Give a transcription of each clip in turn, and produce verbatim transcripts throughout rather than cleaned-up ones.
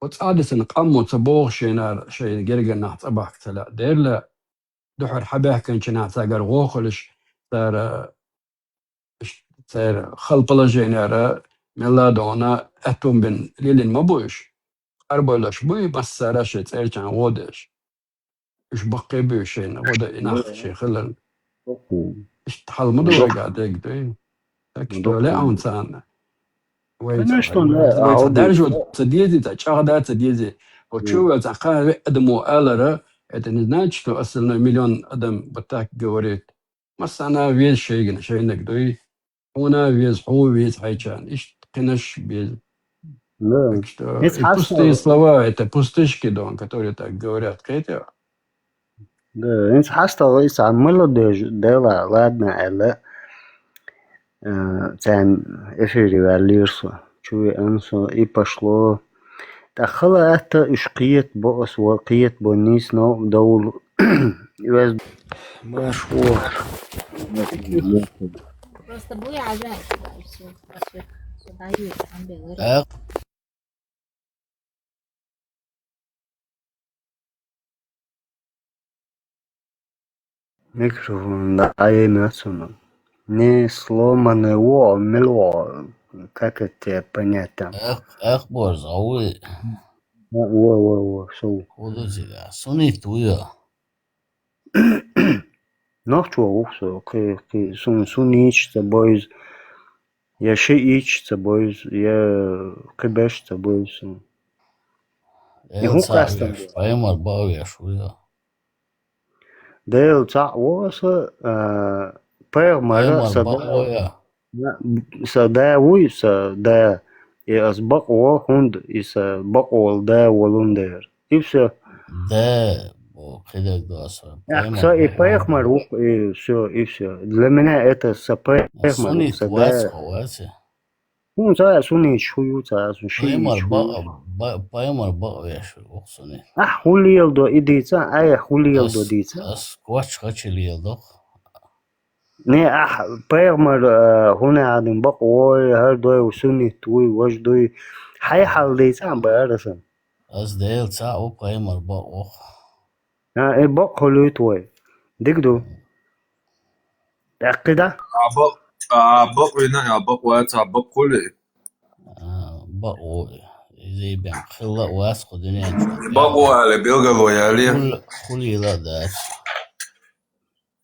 Оцу Ӏадисана къаммо ца боху шайнара, шайн гергара нах цӀа бахка ца лаьа. Дерла дуьхьара хьабаьхкинчу нах цаьргара гӀо хуьлуш, цара, церан хала положенера мелла а догӀана аьтту бина лелийна ма бу уьш. Къарбойлаш буй, массара шайн цӀерачарна гӀо деш. Уьш баккхий буй шайна, гӀо дан и нах шайн хиларна. Иштта хьал ма ду вайга дерг дуй. Так что ле аун царна. Вай Конечно, цхьа да, а вай цхьа хьо даржо ца дезий, цхьа чӀагӀда ца дезий. Вот чу вай цхьа кхаа веа адамо алара, это не значит, что остальной миллион адам вот так говорит. Массана веза шайгана, шайнаг дуй. Хьуна веза, хьо веза хьайчарна. Иштта кхинаш беза. Да. Так что Эц и пустые слова, это пустышки, дон, которые так говорят. Кхетий? Да, хӀинца хьастагӀа иза мала дежа дела, ладно, аьлла, э, царна эфире ваьллера со. Чу веана со, и пошло. ТӀаккха хала атта уьш кхета бо ас, ва кхета бо нийса новкъа довла. Вез Маш ву. Просто буй Ӏаза, и всё. Всё, всё, дай ей, там белый. Микрофон, да, а я имя отсюда. Не сломанный во, мело, как это понять там? Эх, эх, боже, а вы? Во, во, во, во, шо. Куда тебя? Сунит уя. Нохчо ву со, кхи, кхи, сун, сунийча ца бойза, я шиийча ца бойза, я кхиберш ца бойза сун. И хӀун кастам? Пайхамар бан веш ву я. Дела цхьаъ ву аса, а, пайхамар Пайхамар са бан да, ву я. Са да вуй, са да. И ас бакъ ву, хӀунда и са бакъ волу да волун дера. И всё. Да, бо, кхидерг до аса. Эх, Пайхамар са и бан ву. Пайхамар ву, и всё, и всё. Для меня это са Пайхамар ву, Сунит са вац да. Хьо вац. ХӀун ца сунийча хӀу ю ца сун шиийча Пайхамар хӀу ю. Бакъ, ба-, Пайхамар бакъ веш ву, сунит. Ахь хӀу леладо и дийца, ай хӀу леладо Ас, дийца. Ас коч хачи леладо. Не, ахь, пайхамар, а, хӀуна Ӏадин бакъ вой, хӀара дой, суннит вуй, важа дуй. Хьай хьал дийца а бара сан. Ас Дела цхьаъ ву, пайхамар бакъ ву. А, э, бакъ хуьлуьйту вай. Дика ду. ТӀаккхи да? А бакъ, а бакъ вина, а бакъ вац, а бакъ хуьлу. А, бакъ ву. Изий бен хилла а вац кху дуьнен чу. Бакъ ву али, билгало яли. Хули-, хулийла а дац.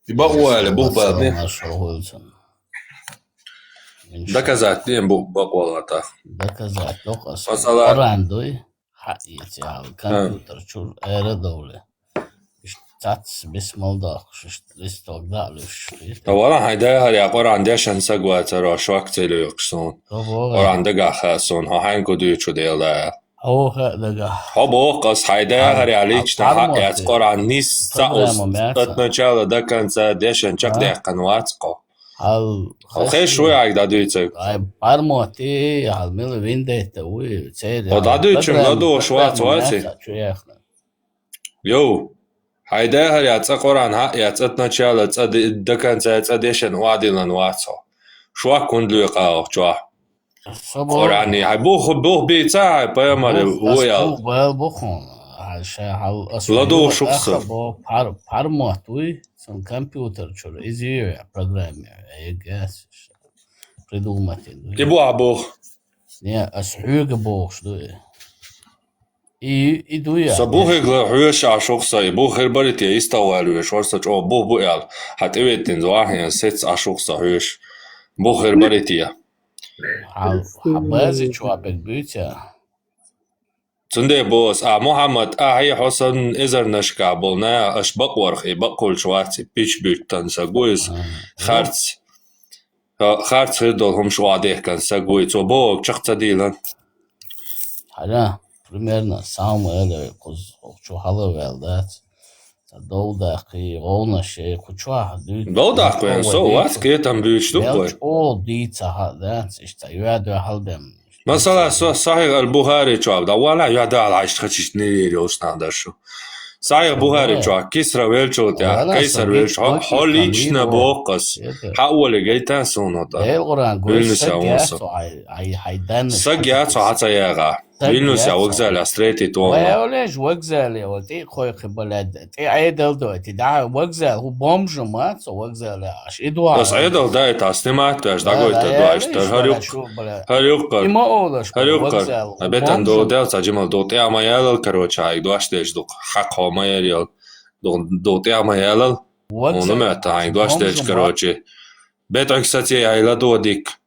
И бакъ ву али, бух бадни. Доказать ден бу-, бакъ валата. Доказать докъа аса. Масала. Къуръан дуй, хьаъ йици ял, компьютер чур эра довле. Иш цац бисмал дохуш, иш листок да а луш. Та вала хьай дагахьар я Къуръан дешан саг вацаро, швак цели йоккхуш сун. Къуръан дагахь ха сун, хьо хьайн ку дуьйчу дела. Хьо ха дагахь. Хьо боху ас хьай дагахьар я лично хьа яц Къуръан нис ца уст. От начала до конца дешан чакх дехкан вац кхо. Хьал хо хеш ву айг дадуьйцаг. Ай, пармоти, хьал мила виндетта вуй, цери. О, дадуьйчун ладугӀуш вац, ваци? Чу яхна. Йоу, хьай дагахьар я цӀа Къуръан хьаъ я цӀа начала, цӀа де-, до конца цӀа дешан вадилан вацо. Швак хӀунда лоькъа оха чохь? Къуръанни, хьай бух, бух бийца, хьай пайхамар ву ял. Бал бухун, хьай ша хьал ас ладугӀуш ву аса. Бо пар-, пармот вуй, сан компьютер чура, иза ю я программе, я гас, придумать ду. И бу а бух. Не, ас хьуьга бохуш ду и. И, и ду я. Са бухигла хьоьша Ӏаш ву-кх са, и бух хир бари те, истагӀвар веш вара са чӀогӀа бух бу аьлла. Хьан тӀеветтина зохьан сец Ӏаш ву-кх са хьоьша. Бух хир бари те. Хьан, хьан бази чохь бег буьйца? Цундела боху ас, а, Мухьаммад, ахьий хьо санна эзарнашкахь болу нах, аша бакъ варх, и бакъ хуьлуш вац, и пич буьттан са гу иза, харц. Ха-, харц хир долу хӀума шуьга дехкан саг вуй, цо бохург чекх ца дийлан. Хьажа, примерно, самое, кхуза чу хьала ваьлла дац. Ца дов даккхий, гӀовнаш яй, кху чохь дуьйцу. Дов даккхий, со вац, кхетам буьйцуш ду вай. Чо дийца хьа дац, иштта юьхь-дуьхьал бен. Масала, со Сахьих аль-Бухари чохь, да вала юьхь-дуьхьал хьаьжча хачича нелийр йолуш нах дара шу. Сахьих Бухари чохь, Кисра веллачул тӀаьхьа, Кайсар веллачу, хьо, хьо лично боху ас. Хьан оле гайтан суна тӀа. Дел Къуран гой, саг яц хьо, хьай, хьай, хьай данна. Саг яц хьо, хьан ца ягӀа. Вильнюсехь вокзалехь строить вон. Вай олеш вокзале, вай тӀе кхойкхи балад, тӀе Ӏедал дойти. Да, вокзал, хӀу бомжу ма, со вокзале, аш и дуа. Ас Ӏедал дай, та снимать веш, дагой та дуаш, та хӀарюк, хӀарюк кар. И ма олаш, хӀарюк кар. Вокзал, а бетан бомжу. До дел, ца жимал до, тӀе ма ялал, короче, ай дуаш деш дук, хьакхо ма ярил, до, до тӀе ма ялал. Вокзал. Ну, ма та, ай дуаш деш, бомжу ма. Короче. Бетан, кстати, ай ла до дик.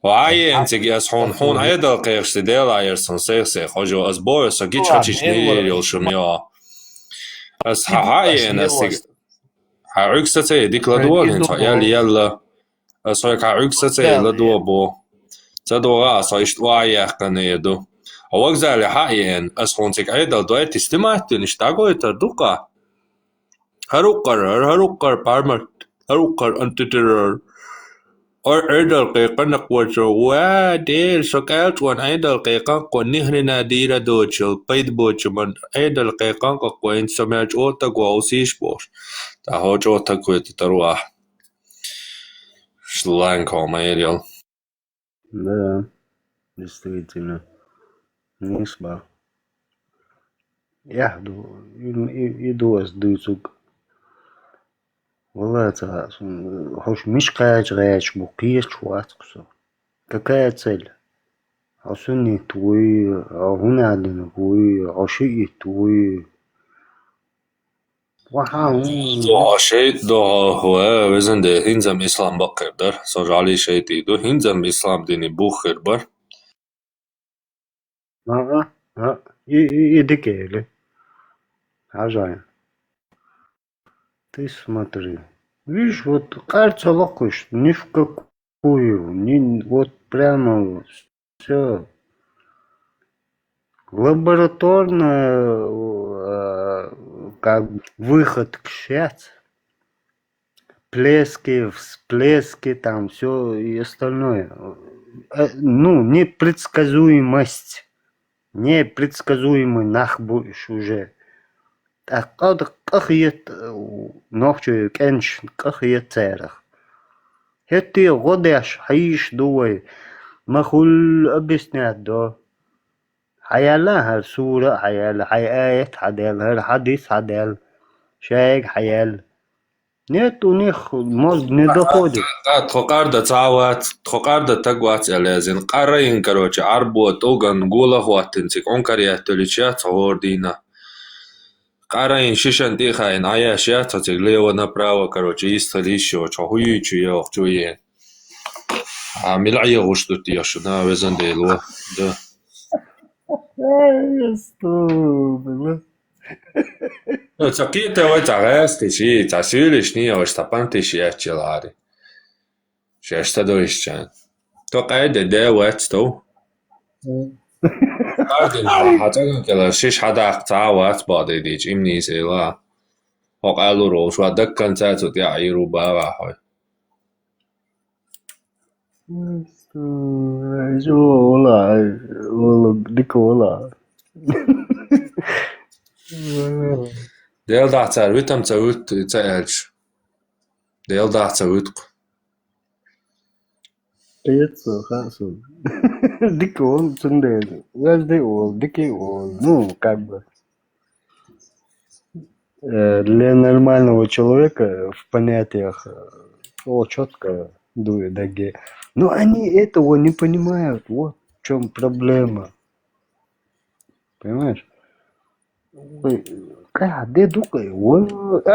Вай, эн цига ас хьун, хьун Ӏедал кхехшти дела айрсан сех-сех хожу, ас бо, ас гич хачич не ерил шум, йо. Ас хьа, хьа, эн ас цига. Хьа, уьгса цей, дик ла дуа, эн ца, ял, ял ла. Ас хьа, хьа, уьгса цей, ла дуа бо. Ца дуа, ас хьа, ишт вай, яхкане ду. А вокзале хьа, эн, ас хьун цига Ӏедал дуа, ти снимать, ти ниш дагой тар дука. ХӀаруккъар, хӀаруккъар, пармар, хӀаруккъар, антитеррор. Ой, Ӏедал кхайкханакъ вачо, ва, дел, со кӀелчӀван Ӏедал кхайкханкъо, ни хрена дийра дочул, пайд бочу ман, Ӏедал кхайкханкъо, ин со мел чӀотаг ва усиш бош. Та хьо чӀотаг хуьйта тарва. Шланг хьо ма ярил. Да, действительно. Нисба. Яхь ду, и, и, и дуас дуьйцуг. Валлай, ца хаьа сона, хӀуш миш кхача гӀерташ бу, кхеташ вац-кх со. Какая цель? Хьо суннит вуй, хьо хӀун аьллинарг вуй, хьо шиит вуй? Ваха хӀун? Хьо шиит ду, хьо, хьо, э, везан де, хӀинца-м ислам баккхир дар, со жӀали шиит ду, хӀинца-м ислам дини буххир бар. Ага, а, и, и, и дикели. Хьажай. Ты смотри. Видишь, вот къар ца локхуш, ни в какую, ни, вот прямо всё. Лабораторная, э, как бы выходка сейчас. Плески, всплески, там всё и остальное. Э, ну, непредсказуемость. Непредсказуемый нах буьйш уже. ТӀаккха къа-, къахета, э, нохчий кӀенташ къахета царах. ХӀетте гӀо деш хьийш ду вай. Ма хул объяснять до. Хьаяьлла хӀара сура а хьаяьлла, хьай аят хьадаьлла, хӀара хьадис хьадаьлла, шайга хьаяьлла. Нет, у них мозг не доходит. Тхо къарда ца вац, тхо къарда таг вац, аьлла язин. Къарайин, короче, Ӏарбо тӀуган гула хӀоттин цига, Ӏункар яттулича ца гӀор дийна. Къарайин шишан тӀе хаин, Ӏаяш яц цига лево-направо, короче, йистхила йиш йоцу, хьо хӀуьйчу йохчу е. А мила Ӏе гӀуш ду те шуна, везан Дело? Да. Ай, астагфирулла. Ну, ца кхета вай, ца гӀаьстиш, ца суьйлиш, не ваш, ца пантиш яьччалари. Шеш ца дойшчан. То къайда де вац то. Мгм. Къардина, хьа цӀаган кӀела шиш хьадаккха ца вац баде дийч, имнийс эла. Хьо къалур волуш ва даккан ца цу тӀе Ӏийру бара хьой. Ай, жо, вала, ай, вала, дика вала. Дел дахь цара витам ца вуьту, ца аьлча. Дел дахь ца вуьту-кх. Кхета со, хаьа суна. Дика волу, цундела. Везде волу, дика а волу. Ну, как бы. Э, для нормального человека в понятиях, э, о, чётко дует даге. Но они этого не понимают. Вот в чём проблема. Понимаешь? Ой, къаьхьа де ду-кх, вай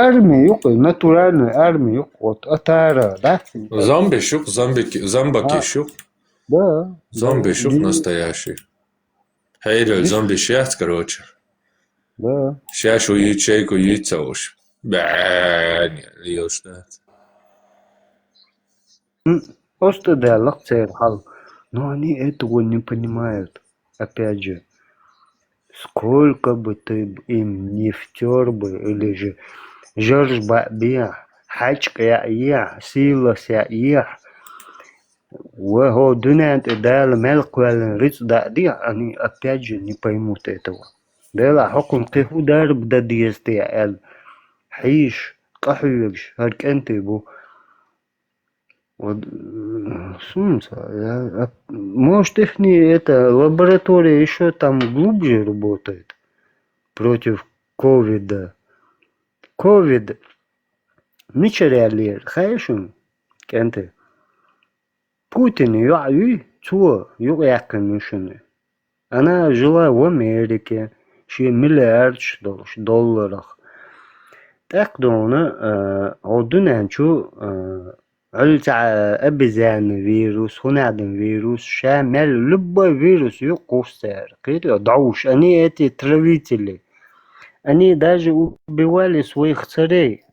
арми ю-кх, натуральная арми ю-кх, вот, атара, да? Зомби шух, зомби ки-, зомбаки шух. Да. Зомби шух настоящий. Хьейрел зомби шех, короче. Да. Шеш у йийт, шейку йийт ца уш. Бээн, йош да. М, просто да, лакцер хал. Но они этого не понимают. Опять же, сколько бы ты б-, им не втёр бы, или же жорж баъ бехь, хьачкъ яъ ехь, сийлас яъ ехь, ва хӀо дуьнен тӀе Дала мел кхоьллина рицкъ даа дехь, они опять же не поймут этого. Дела хьокхунна кхин хӀун дарба дан деза те аьлла, хьийш, къахьоьгуш, хӀара кӀентий бу. Вот, м, сунца, я, а, может, их не, это, лаборатория еще там глубже работает против ковида. Ковид мичара яьллера, хаьий шуна, кӀентий? Путин йоӀ юй, цо юкъаяьккхина ю шуна. Она жила в Америке, шен миллиардаш долаш, долларах. ТӀаккха дуьйна, а, хӀо дуьнен чу, а, Ӏуьлла цхьа обезьяна вирус, хӀунадан вирус, ша мел любой вирус юкъ кхувс цара. Кхетий, дӀовш, они эти травители. Они даже убивали своих царей.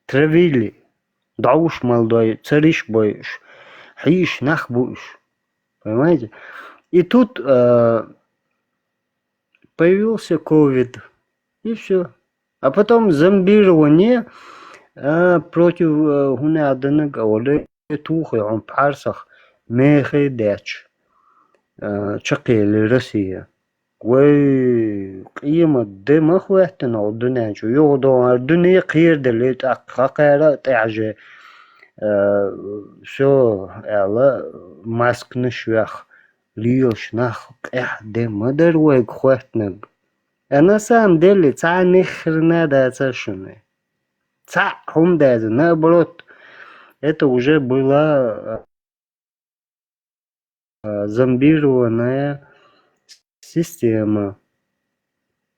Травили. ДӀовш мел дой, цариш бой уж. Хьийш нах бу уж. Понимаете? И тут, а, появился ковид. И все. А потом зомбирование, а, против, а, хӀунаданаг оле тухий хьун пхьарсах мехий деча, а, чакхъели Россия. Вай, къемат де ма хӀоьттина хӀо дуьнен чу. Юха догӀар дуьне кхерадели, тӀаккха хакхара а тӀехьаже, а, всё, аьлла, маскнаш вех, лелаш нах къехь де ма дара вайга хӀоьттинарг. А на самом деле, цхьа ни хрена дацар шуна. Цхьаъ хӀума деза, наоборот, это уже была, а, зомбированная система.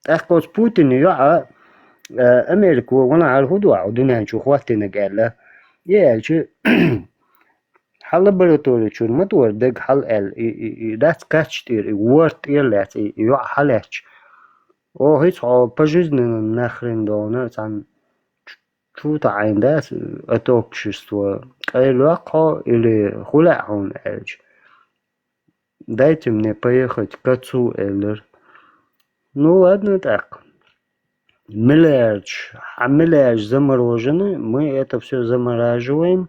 ТӀаккха оцу Путине йоӀа, а, Америка вон хьара хӀун ду хьо дуьнен чу хӀоттийнарг аьлла. И аьлча, хьан лаборатори чуьра ма тора дерг хьал аьлла, и, и, и дац кхачча тӀера, и ворта тӀера лаьцна, и, и йоӀ хьалаьцча. О, хӀинца хьо пожизненно нахрен догӀна, цхьаьна чу таӀийна дац от общества, къайлоьху хьо или хӀун лаьа хьуна аьлча. Дайте мне поехать к отцу, элира. Ну ладно тӀаккха. Миллиардаш, хьан миллиардаш заморожены, мы это всё замораживаем.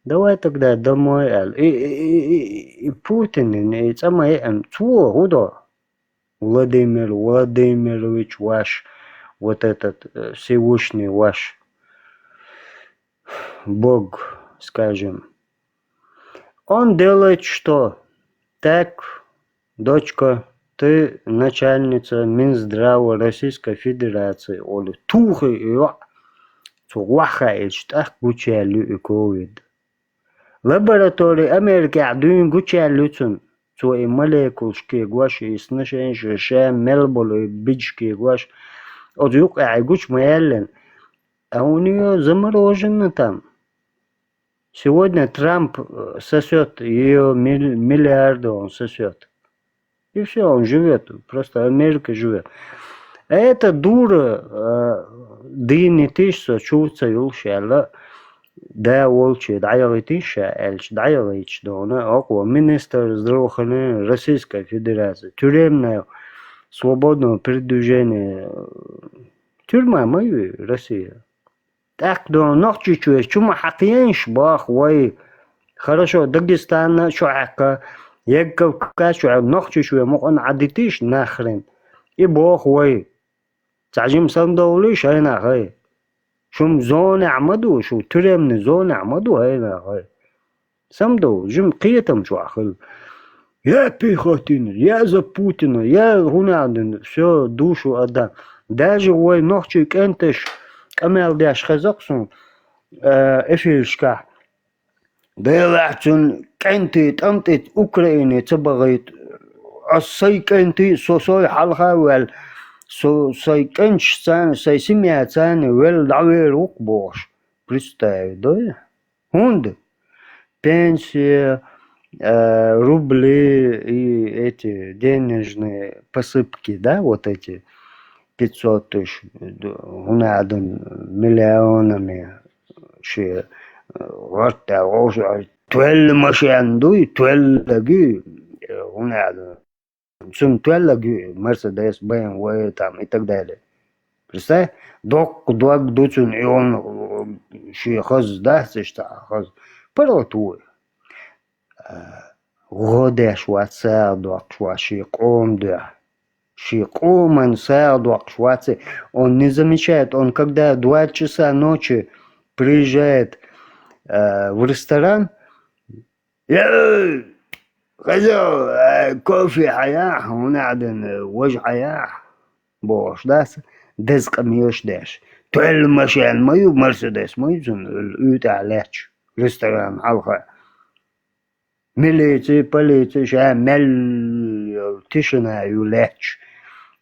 Давай тогда домой, аьлла. И, и, и, и, и Путинан, и цӀа ма яьан, цо хӀун до? Владимир Владимирович ваш, вот этот, э, Всевышний ваш Бог, скажем. Он делает что? Так, дочка, ты начальница Минздрава Российской Федерации, олу тухий и йоӀ, цо ваххаийча тӀаккха гучуяьлла ю и ковид. Лаборатори Америкехь дуьйна гучуяьлла ю цунна. Цо и молекулаш кегош, и сношенеш, ша мел болу и бижаш кегош. Оцу юккъехь и гучу ма яьллина. А у неё заморожено там. Сегодня Трамп, э, сосёт, её миль-, миллиарды он сосёт. И всё, он живёт. Просто Америка живёт. А эта дура, э, дийна тиша со чу ца юлуш аьлла, да волчу дӀаяхийтийша аьлча, дӀаяхийташ дона, окхо министр здравоохранения Российской Федерации, тюремная, свободного передвижения, э, тюрьма ма ю Россия. ТӀаккха дона Нохчийчу веш чу ма хьакхаенаш боху вай. Хорошо, Дагестанна а чу хьаьккха, Егкавказ чу хьаьккха, Нохчийчу ве мукъана Ӏадитийша нахрин. И боху вай. Цхьа жима самадовлийша хӀайнах хӀай. Шу-м зонехь ма ду, шу тюремный зонехь ма ду хӀайнах хӀай. Самадовла, жима кхетам чохь хила. Я Пехотинер, я за Путина, я хӀуна а дина, всё, душу отдам. Даже вай нохчий кӀенташ къамел деш хеза-кх суна, э, эфирашкахь. Делахь цунна кӀентий, тӀамтӀита Украине ца бахийта. Ас сайн кӀентий, со сой хьалха а ваьлла, со сайн кӀенташца, сайн семьяца велла дӀавер ву-кх бохуш. Представь, да? ХӀунда? Пенсия, э, рубли и эти денежные посыпки, да, вот эти пятьсот тысяч, д-, хӀуна а дина миллионами шен, э, гӀортта вовшах, туьлла машен дуй, туьллаг юй, э, хӀуна а дина. Цунна туьллаг ю Мерседес, Б М В там и так далее. Представь, доккха дог ду цунна, и он, э, шен хаза дац иштта хаза. ПаргӀат ву. Э, гӀо деш вац, сагӀа доккхуш вац, шен къоман дуьхьа. Шен къоман сагӀа доккхуш вац. Он не замечает, он когда в два часа ночи приезжает э, в ресторан. «Эй, козёл, э, кофе хьаяхь, хьуна Ӏадина, вож хьаяхь», — бохуш дац, деза къамелаш деш. Тоьлла машен ма ю, Мерседес ма ю цуьнан, уьйтӀахь лаьтташ, ресторан хьалха. Милици, полици, ша мел йолу тишина ю лаьтташ.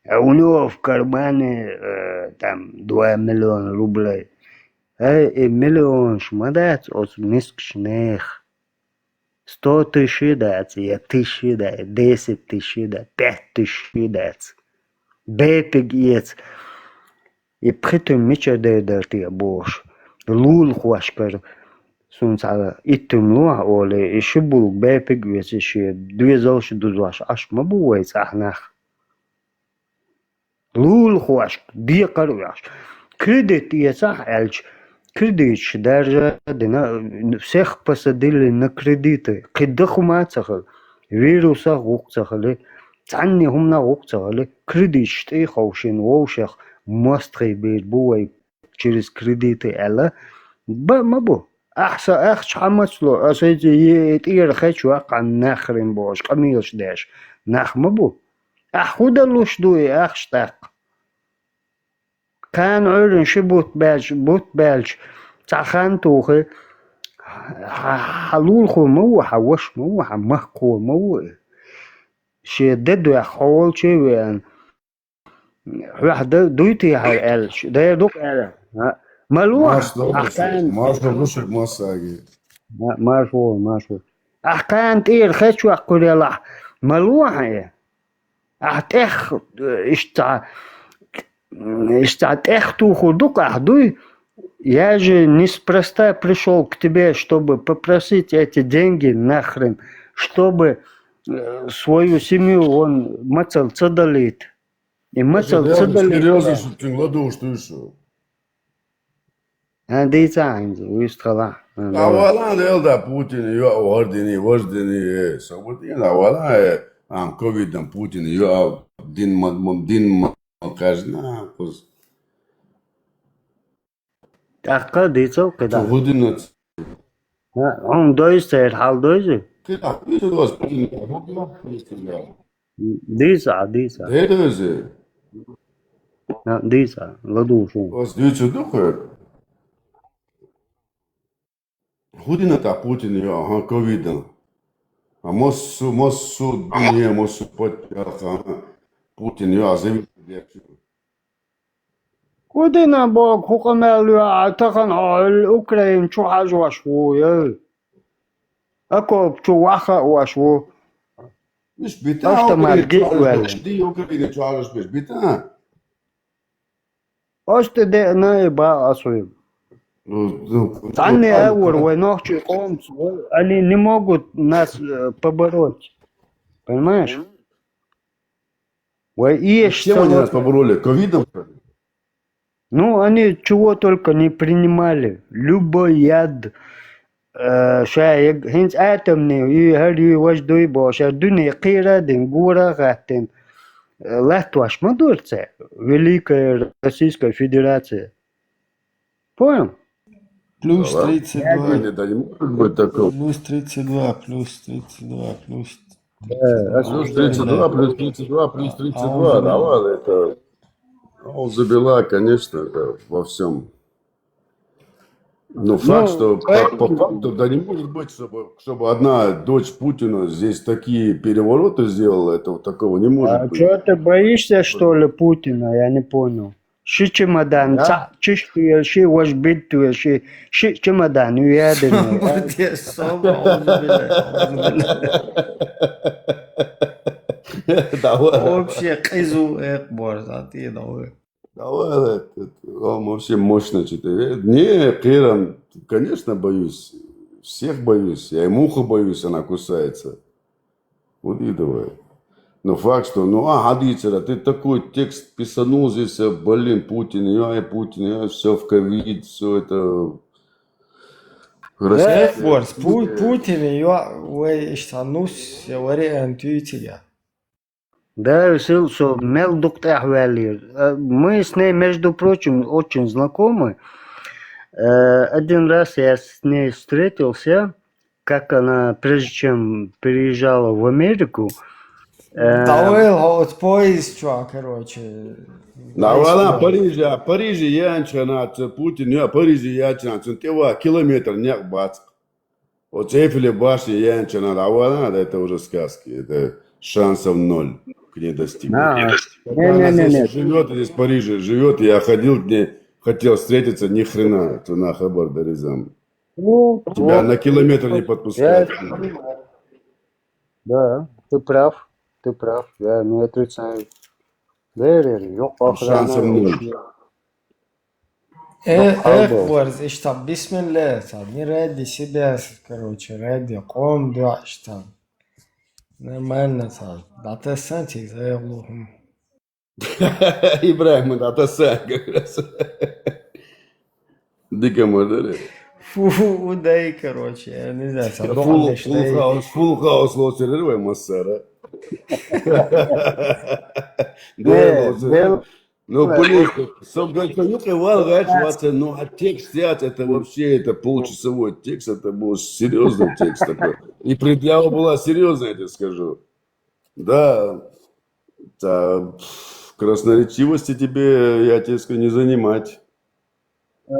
А у него в кармане, э, там, два миллиона рублей. Эй, и миллионаш ма дац оцу мискачу нехан. Сто тысяч дац, я тысяча да, десять тысяч да, пять тысяч дац. Бепиг эца. И пхи туьма мичара дер дара те бохуш. Лулахошкара суна цхьа итт туьма лохьа олий, и ши булг бепиг эца, шен доьзалш дузош Ӏаш ма бу вай цхьа нах. Лулахошка декхар а веш. Кредит эцахь аьлча, кредиташ даржа а дина, всех посадили на кредиты. Кхин дан хӀума а ца хилла, вирусах гӀуллакх ца хилла, цхьанне хӀуманах гӀуллакх ца хилла, кредиташ тӀе а ховшийна вовшех мостагӀий бийр бу вай через кредиты аьлла, бан а ма бу. Ахьа сан ахча хьан мацло, аса иза е тӀера хечваккхьан нахрин бохуш, къамелаш деш нах ма бу. Ахьа хӀун дан луш ду и ахча тӀаккха? Кхана Ӏуьйранна ши бутт баьлча, бутт баьлча, цхьа хан тухий, хьан лулахо ма ву, хьан ваша ма ву, хьан махкахо ма ву и. Шен де доьхна хьо волчу а веана, хьоьх дан дуй те хьара аьлча, дера ду-кх аьлла. А, ма лохьа, ахь кхана, марша луш массаьрга. Ма-, марша ву, марша ву. Ахь кхана тӀера хечваккхур ялахь, ма лохьа и. Ахь тӀех, э, иштта, иштта тӀех тухур ду-кх ахь дуй? Я же неспроста пришёл к тебе, чтобы попросить эти деньги нахрен, чтобы, э, свою семью он мацалла ца далийта. И мацалла ца далийта. Серьёзно, шуьга ладугӀуш дуй шу? А, дийца хьайна, вуьста хала. А, валан, эл да, Путин йоӀ, вардини, вождини, э, со бу дина, валан, э, ам ковидом Путин йоӀ, дин ма-, ма-, дин ма-, каждый, на, куз. ТӀаккха дийцал кхидӀа. Чу гӀудинац. А, хьуна дойза церан хьал дойза? КхидӀа, дийца доз Путин йоӀ, Путин йоӀ. Дийца, дийца. Де дойза? А, дийца, ладугӀуш ву. Ас дийца ду кхуьр. ХӀун дина тӀаккха Путин йоӀ, хӀан, ковидом? А массо, массо дуьне, массо паччахьалкхе, хӀан, Путин йоӀ зависит деш ю. ХӀун дина боху, хӀун къамел йоӀ, тахана хьо Украина чу хьажош ву, ей? Окоп чу ваха а вош ву. Уьш бита автомат Украина чу гиъ ваьлла. Ди Украина чу хьажош берш бита? Оцу тӀе деана и бан ас вуьйла. Ну, ну, цхьанне а вара вай нохчий къомаца, они не могут нас, э, побороть. Понимаешь? Вай эшаш ца ло. С чем они нас побороли? Ковидом, что ли? Ну, они чего только не принимали. Любой яд, э, ша яг хӀинца атомный, и хӀара, и важа дуй бохуш, ша дуьне кхера а дина, гора а гӀаттина, э, латтош ма дора цара Великая Российская Федерация. Понял? Плюс тридцать два. Да не может быть такого. Плюс тридцать два, плюс тридцать два, плюс тридцать два. Плюс тридцать два, плюс тридцать два, плюс тридцать два. Давай это. Аузубилла, конечно, это во всем. Ну, факт, что по, по факту, да не может быть, чтобы, чтобы одна дочь Путина здесь такие перевороты сделала, это вот такого не может быть. А чё, ты боишься, что ли, Путина? Я не понял. Ши чемодан, цхьаъ чиш туьйла, ши важа бид туьйла, ши, ши чемодан ю яьдина. Сабур де, сабур, аузубилла, аузубилла. Давай. Вообще къизу экъ борза, ты давай. Давай, это, он вообще мощно что-то. Э, не, кхерам, конечно, боюсь. Всех боюсь. Я и муху боюсь, она кусается. Вот и давай. Но факт, что, ну, а, хьадийцара, ты такой текст писанул здесь, э, блин, Путин, я и Путин, я всё в ковид, всё это. Россия. Э, Борис, Пу-, Путин, я, вай, иштта нус, я вариант ю цига. Да, сил со мел дукха тӀаьхьаваьллера. Э, мы с ней, между прочим, очень знакомы. Э, один раз я с ней встретился, как она, прежде чем переезжала в Америку, э, Давай, вот поезд, чё, короче. Давай, Париже, а Париже яьча хана, ца Путин, я Париже яьча хана, цун тӀева километр некъ бац. Оцу Эйфелев башни яьча хана, давай, это уже сказки, это шансов ноль к ней достигнуть. а, Пока она здесь не-не-не, живет, здесь в Париже живет, я ходил к ней, хотел встретиться, ни хрена, цуна хабар даризам. ну, Тебя вот, на километр не я подпускают. это понимаю. Да, ты прав, ты прав, я не отрицаю. Да, я говорю, ёлка, Шансов охрана, ноль. вообще. Э, Ёлка, эх, обал. борз, иштта, бисмилла, ца, не ради себя, короче, ради ком, да, иштта. Нормально, ца, да, ты сам, ты, за углом. Ибрагьим, да, та саг. Дика ма дари. Фу, удай, короче, я не знаю, ца, Фул, дохлый, фул что ли. хаус, фул хаус лоцерер вай массара. Не, Да, лоцерер. Бел, Ну, блин, сам говорит, ну, юкъе вал, говорит, вот, ну, а текст, это вообще, это получасовой текст, это был серьезный текст такой. И предъява была серьезная, я тебе скажу. Да, да, пф, красноречивости тебе, я тебе скажу, не занимать. э,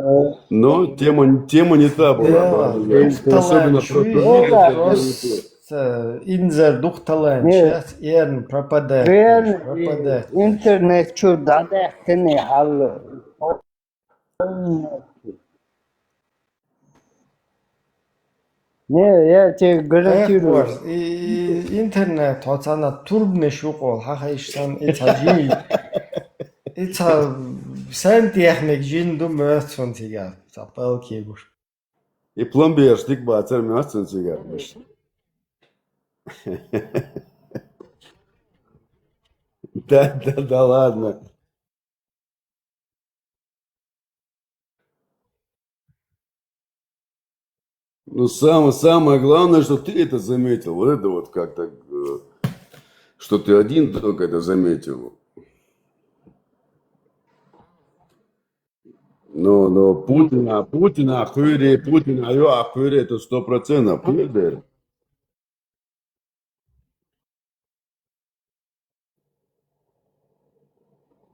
Но тема, тема не та была, Да, да, да. дух Особенно талант, про чуй, турнир, это просто, э, инзар дух талант, не, сейчас эрн пропадает, короче, реально, пропадает. интернет чё, да, да, ты не хал. Не, я тебе Эх, гарантирую. борз, и, и интернет, вот она турбный шукол, ха, ха, иштан, и ца жин, и ца сантехник жин ду мёцун тига, ца палки гуш. И пломбир штык бацар мёцун тига. Да, да, да ладно. Ну, самое, самое главное, что ты это заметил. Вот это вот как-то, э, что ты один только это заметил. Но, но Путина, Путина, хуйре, Путина, ё, а хуйре, это сто процентов хуйре.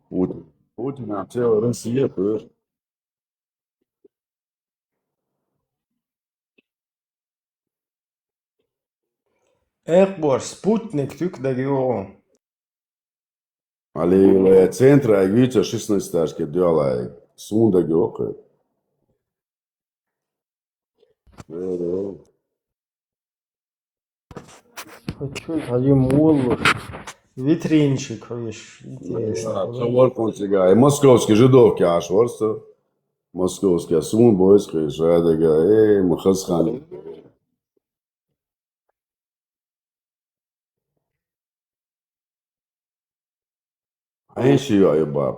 Путин. Путина целая Россия хуйре. Эх, борз, спутник тюк да гио. Али центра гуьйца шестнадцать этажки дуалай. Сунда гёкъ. Хочу один мул. Витринчик, видишь, интересно. Цавар консига. Московский жидовки аш варса. Московский сун бойс кыша дега. Эй, махасхан. Ай, ши ай, баб.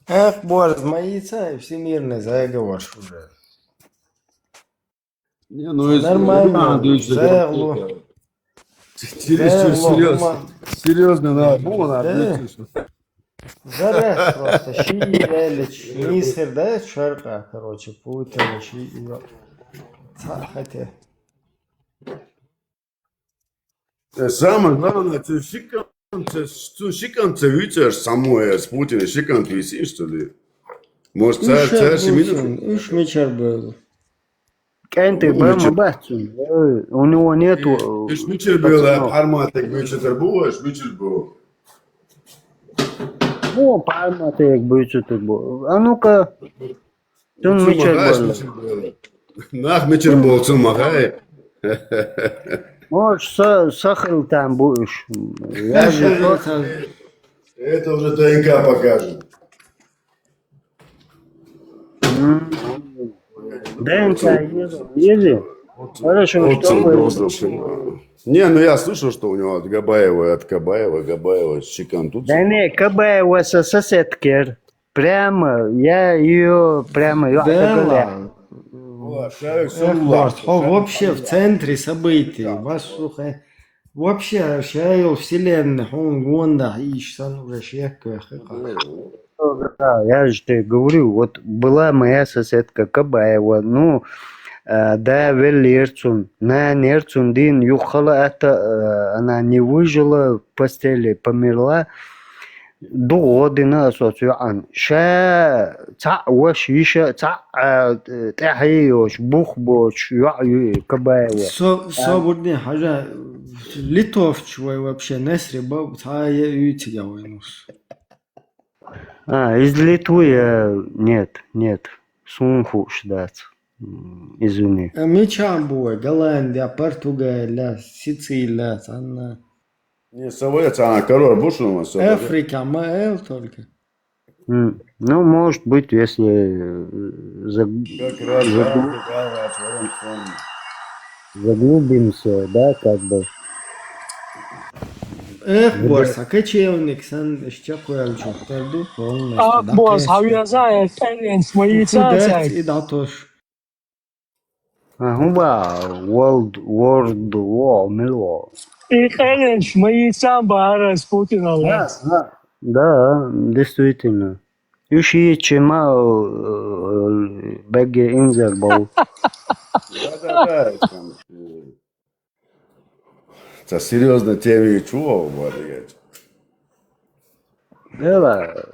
Эх, борз, мои ца, всемирный заговор уже. Не, ну, если Нормально, надо, если заявлю. Чересчур Заявлю, серьезно. ма- Серьезно, на, бу, на, Да. Зараз просто ши или мисыр, да, шарка, короче, Путин ши и ца, хотя. Э, самое главное, ты шикан, ты шикан, ты вицер самое с Путиным шикан, ты что ли? Может, царь, Ишар царь Шиминов? Путин, иш мичар был. Кенты Ну, бама ничего. бацун. Э, у него нету, Иш мичер был, а пацанов. Парматек мичер был, иш мичер был. Ну, Парматек быцутук бу. А ну-ка. Тун мичер Цумагаш был. мичер был. Нах мичер был, цумагай. Может, са-, сахыл там будешь. Я же тот. Это уже ДНК покажет. М. ДНК есть, есть? Хорошо, что вы... Не, ну я слышал, что у него от Габаева, от Кабаева, Габаева, щекан тут. Да не, Кабаева со-, соседкер. Прямо, я ее прямо, я Да отогуляю. ладно. Эх, Барт, хо, вообще в центре событий. Вас, слухай, вообще, шайл вселенной, хо, гонда, иш сан уже шек, эх, эх. Да, я же тебе говорю, вот была моя соседка Кабаева, ну, э, да, веллер цун, нанер цун дин, юхала это, э, она не выжила в постели, померла. Ду година асоц юан. Ша ца ваш иша ца, э, тахи ёш, бух боч, юа ю Кабаева. Со, со бурдин хажа литовч вай вообще насри ба, ца я ю тига вай нус. А, из Литвы я, нет, нет, сунхуш дац. М, извини. А ми чам буа, Голландия, Португалия, Сицилия, цанна. Не, савоя цана король бушума, савоя. Африка, ма эл только. М, ну, может быть, если, э, за-, Как раз, за-, да, да, да, да, заглубимся, да, как бы. Эх, Борса, кочевник, сан, ещё кое-что, полностью, да, Борса, конечно. Хавьяза, экспериенс, мои цацай. И да, тоже. А, ну, ба, World, World War, мило. И экспериенс, мои цан, ба, Путин, Да, да, да, действительно. Иши чема, э, беге инзер бал. Да, да, да, там, э, это серьёзная тема, и чего, вот, я. Эла,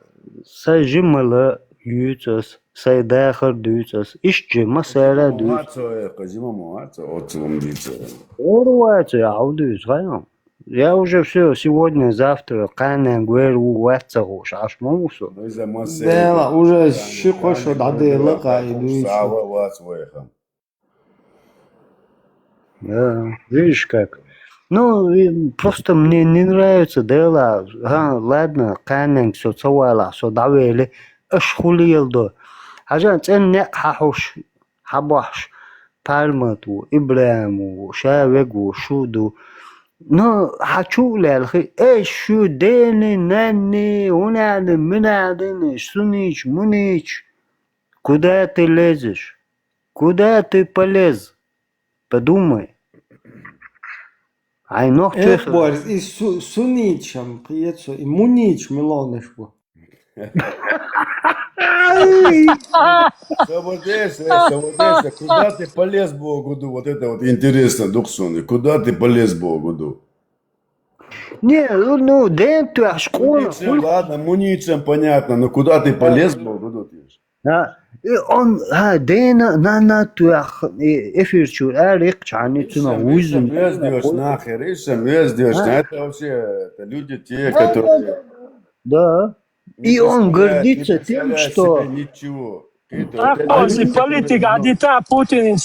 сай жимала юцас, сай дахар дуцас, ишчи масара дуц. Зима муаца, зима муаца, от зима муаца. Орваца, аудуц, хайна. Я уже всё, сегодня, завтра, кана, гуэр, у, ваца, гош, аш мамусу. Ну, из-за массы Да, это, уже да, ши да, кошо да, дады да, лака да, и дуйши. Сава вац вайхам. Да, видишь как. Ну, и просто мне не нравится, да, ла, ага, ладно, камень, всё, цавала, всё, давели, аш хули елдо. Хажан, цен не хахуш, хабахш, Пармат ву, Ибрахим ву, Шавег ву, Шуду. Ну, хачу лялхи, эй, шу дени, нани, унани, минадини, сунич, мунич. Куда ты лезешь? Куда ты полез? Подумай. Ай, нох Эх, чё Борис, и су-, суничам, приецо, и мунич, милонеш бу. Саводеса, э, саводеса, куда ты полез, Богу, вот это вот интересно, духсоны, куда ты полез, Богу? Не, ну, ну, ден ты аж кона, Муницем, ладно, муницем понятно, но куда ты полез, Богу, ты ж? Да. И он, а, дена, на, на, ты ах, и эфир чур, а, рик чани, цуна, Ишем, уйзун. Ишем, вездешь нахер, ишем, вездешь, А? Это вообще, это люди те, Да, которые да, да. И он гордится тем, что Ничего. Ах, после политика, а дита Путин,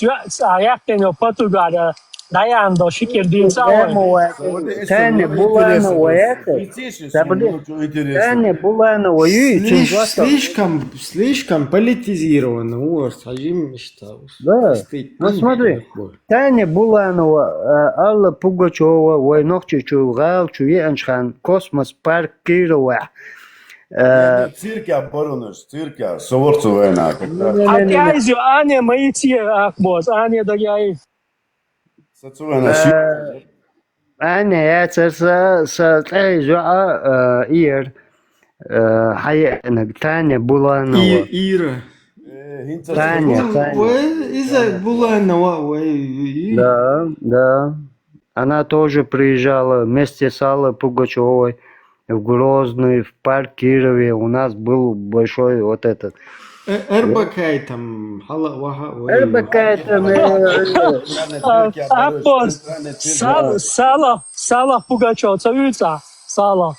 а я к нему потугара, да я андо, шикер, дин, Таня Буланова, это, Таня Буланова, слишком, слишком политизировано, вот, сажим, что, Да. Ну, смотри, Таня Буланова, э, Алла Пугачева, вай нохчи чу, гал чу, е анчхан, космос парк Кирова. Э, цирка барунаш, цирка, соворцу вайна, как раз. Не, не, не, не. Опять же, Аня, мои те, ах, босс, Аня, да я и Сацу вайна, Э, Аня, я церса, са, тай, жуа, э, ир, э, хай, наг, Таня Буланова. И, Ира. Э, хинца Таня, церса. Таня. Ой, из-за Буланова, ой, и, и. Да, да. Она тоже приезжала вместе с Аллой Пугачевой в Грозный, в парк Кирове. У нас был большой вот этот. Э, Эрбакай там, хала, ваха, ой. Эрбакай там, э, Центральный А, цирк, я а, говорю, пос-, центральный цирк, сал-, да. Сала, Сала Пугачёв, цавица, Сала.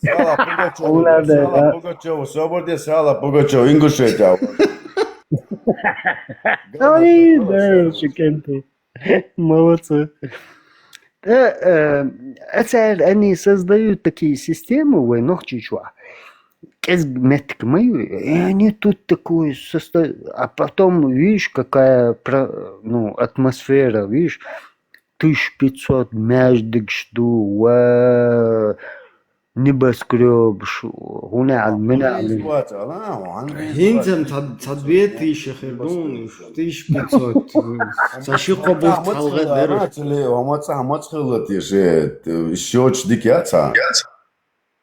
Сала Пугачёв, Сала Пугачёв, свободе Сала Пугачёв, Ингушетия. Ой, да, шикарно. Молодцы. Э, э, а царь, они создают такие системы, вай нохчи чуа. Кез метк мою, и они тут такое состо-, а потом, видишь, какая про-, ну, атмосфера, видишь, тысяча пятьсот междикшду, ва, небоскрёб, шу, гуна, мина, Хинзем ца, ца две тысячи хердун, тысяча пятьсот. Ца ши кобур талга дер. Амаца, амаца хылат еше, ещё чдик яца.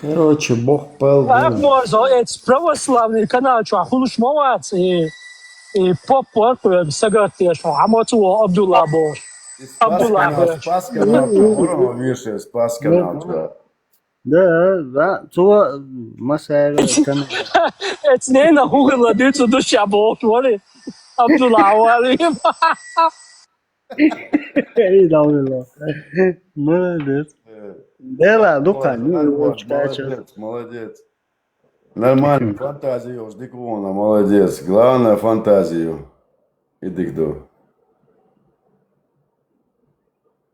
Короче, бог пал. Ахморзо, эц православный канал чу хулуш ма вац, и, и поп варх, сагат я шо, амоцу Абдулла бош. Абдулла бош. Спас канал, виши, спас канал. Да, да, цо масайра канал. Эц нена хугла дицу душа бош, вали. Абдулла вали. Эй, давила. Молодец. Дела, ну-ка, ну, Молодец, молодец. Нормально, фантазию жди кувона, молодец. Главное, фантазию. Иди к ду.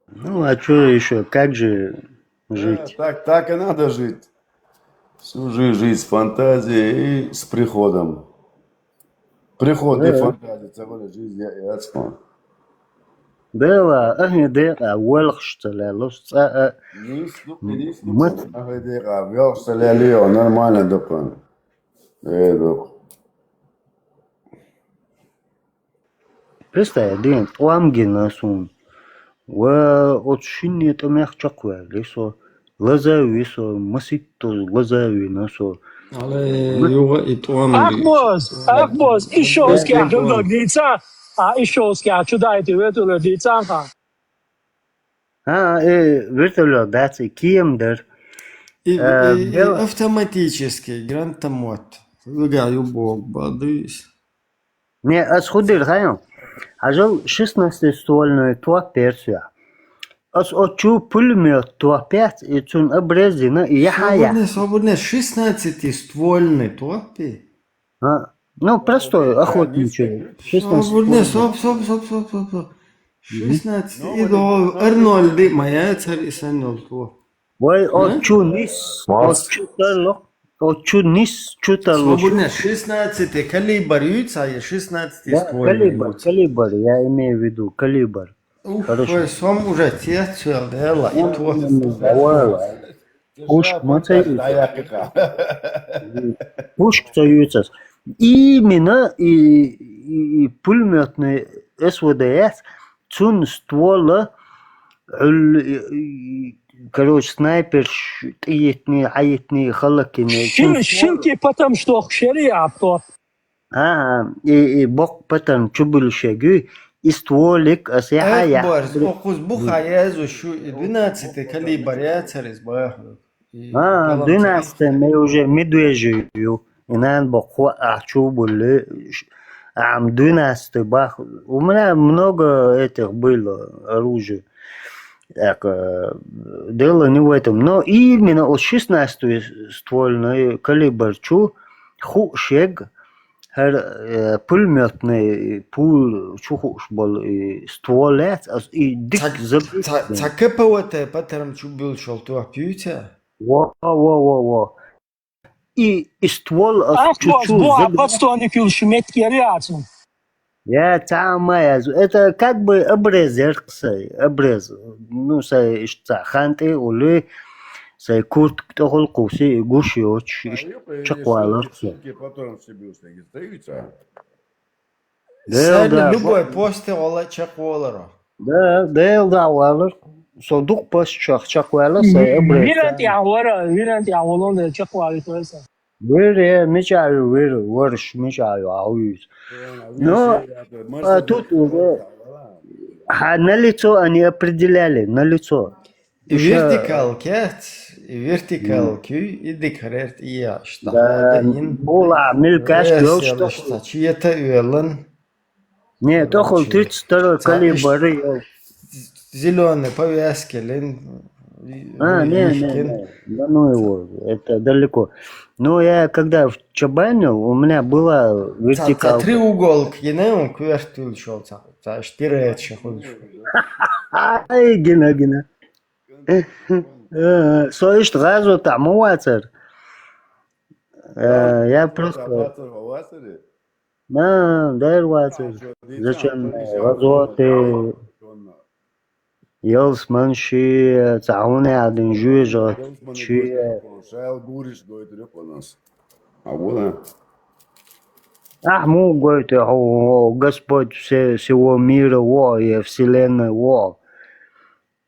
Ну, а что еще? Как же жить? Так, так и надо жить. Всю жизнь жить с фантазией и с приходом. Приход и фантазия, целая жизнь, я, я спал. Дела, ахи дела, уэлхшта лелус, а, Мат. Велся лялио, нормально, докон. Э, док. Представь, дин, тӀуамгина сун. Ва от шинне тӀамех чакхвали со. Лазави со, маситто лазави на со. Але юга и тӀуамги. Ахмоз, Ахмоз, ишо скя чудо дица. А ишо скя чудо ити ветуле дица ха. А, э, вертолет, да, ци кием дер. И, Э, и- и бел- автоматический гранатомет. Лыга юбок бадысь. Не, аз худир хайон. Хьажал, шестнадцатиствольный топ яр соьгахь. Ас оцу чу пулемёт топ яц, и цунна обрез дина, и яхьа яц. Свободный, свободный, шестнадцатиствольный топ. А? Ну, простой, охотничий. Свободный, шестнадцатиствольный. Стоп, стоп, стоп, стоп, стоп, стоп. Шестнадцать, и до Арнольды моя царь и санил то. Вай, оцу чу нис, оцу чу тарло, оцу чу нис, чу тарло. Свободный, шестнадцатый калибр юца, и шестнадцатый Да, ствольный калибр, юца. Калибр, я имею в виду калибр. Ух, Хорошо. Ой, сом уже цвет цвел, да, ла, и то. Давай, пушка, смотри. Пушка цо юцас. Именно и, и, и пулемётный СВД яц, цун ствола, и, и, короче, снайперш тӀеитни, хьаитни, халакини. Шин, шинки потом что, шери авто. А, и, и боккха патарм чу буьллушег ю, и стволик ас яхьа Эх, яхь. Борис, охуз буха язу шу, и двенадцатый калибр яцар из баху. А, двенадцатый мы уже медвежий ю. И нан боккха а чу булли. Ам двенадцатый бах. У меня много этих было оружий. Так, э, дело не в этом. Но именно от шестнадцатиствольный калибр чу хушег, хӀара, э, пулемётный пул чу хууш болу и ствол яц, ас и дик заб- Ца КПВТ патарм чу буьллушал топ юца? Во, во, во, во. И, и ствол ас Ах, чу бос, чу бо, заб- подствольник юлши меткери ацун. Я, цхьа а ма яз. Это как бы обрез яркъ сай, обрез. Ну, сай иштта хан тӀе а улли, сай куртка тӀехула кхувси, и гуш йоцуш, иштта чекхвалар со. Суки потом себе установить, да? Да, Сали да. любой посте вала чекхваларо. Да, да, да, валар. Со дукха пост чекх-, чекхваьлла, сай обрез. Виран тӀехь вара, виран тӀехь валон чекхвалийтар сан. Вир, э, мича ю вир, варш мича ю, а уйс. Ну, а тут уже, а, на лицо они определяли, на лицо. И вертикал кет, и вертикал кюй, и дикарерт и я, что Да, да ин. Була милкаш Э, гёлш села, то. Что чьи-то велан. Не, тохул тридцать второй калибр, э, Зеленый повязки, лин. А, не, не, не. Да ну его, это далеко. Но я когда в Чабанил, у меня была вертикалка. Треуголка, гинэ, он квертил шел, ца штире шахуш. Ай, гина, гина. Э, со ишт газу там, вацар. Э, я просто... Да, дэр вацар. Зачем газу ты? Ялсман ши, цхьа хӀуна яхь дина жоьжахати ши. Шайл гуриш гойтур ю хьуна ас. А вона? Ахь муха гойту хьо, хьо Господь все-, всего мира во, я вселенной во?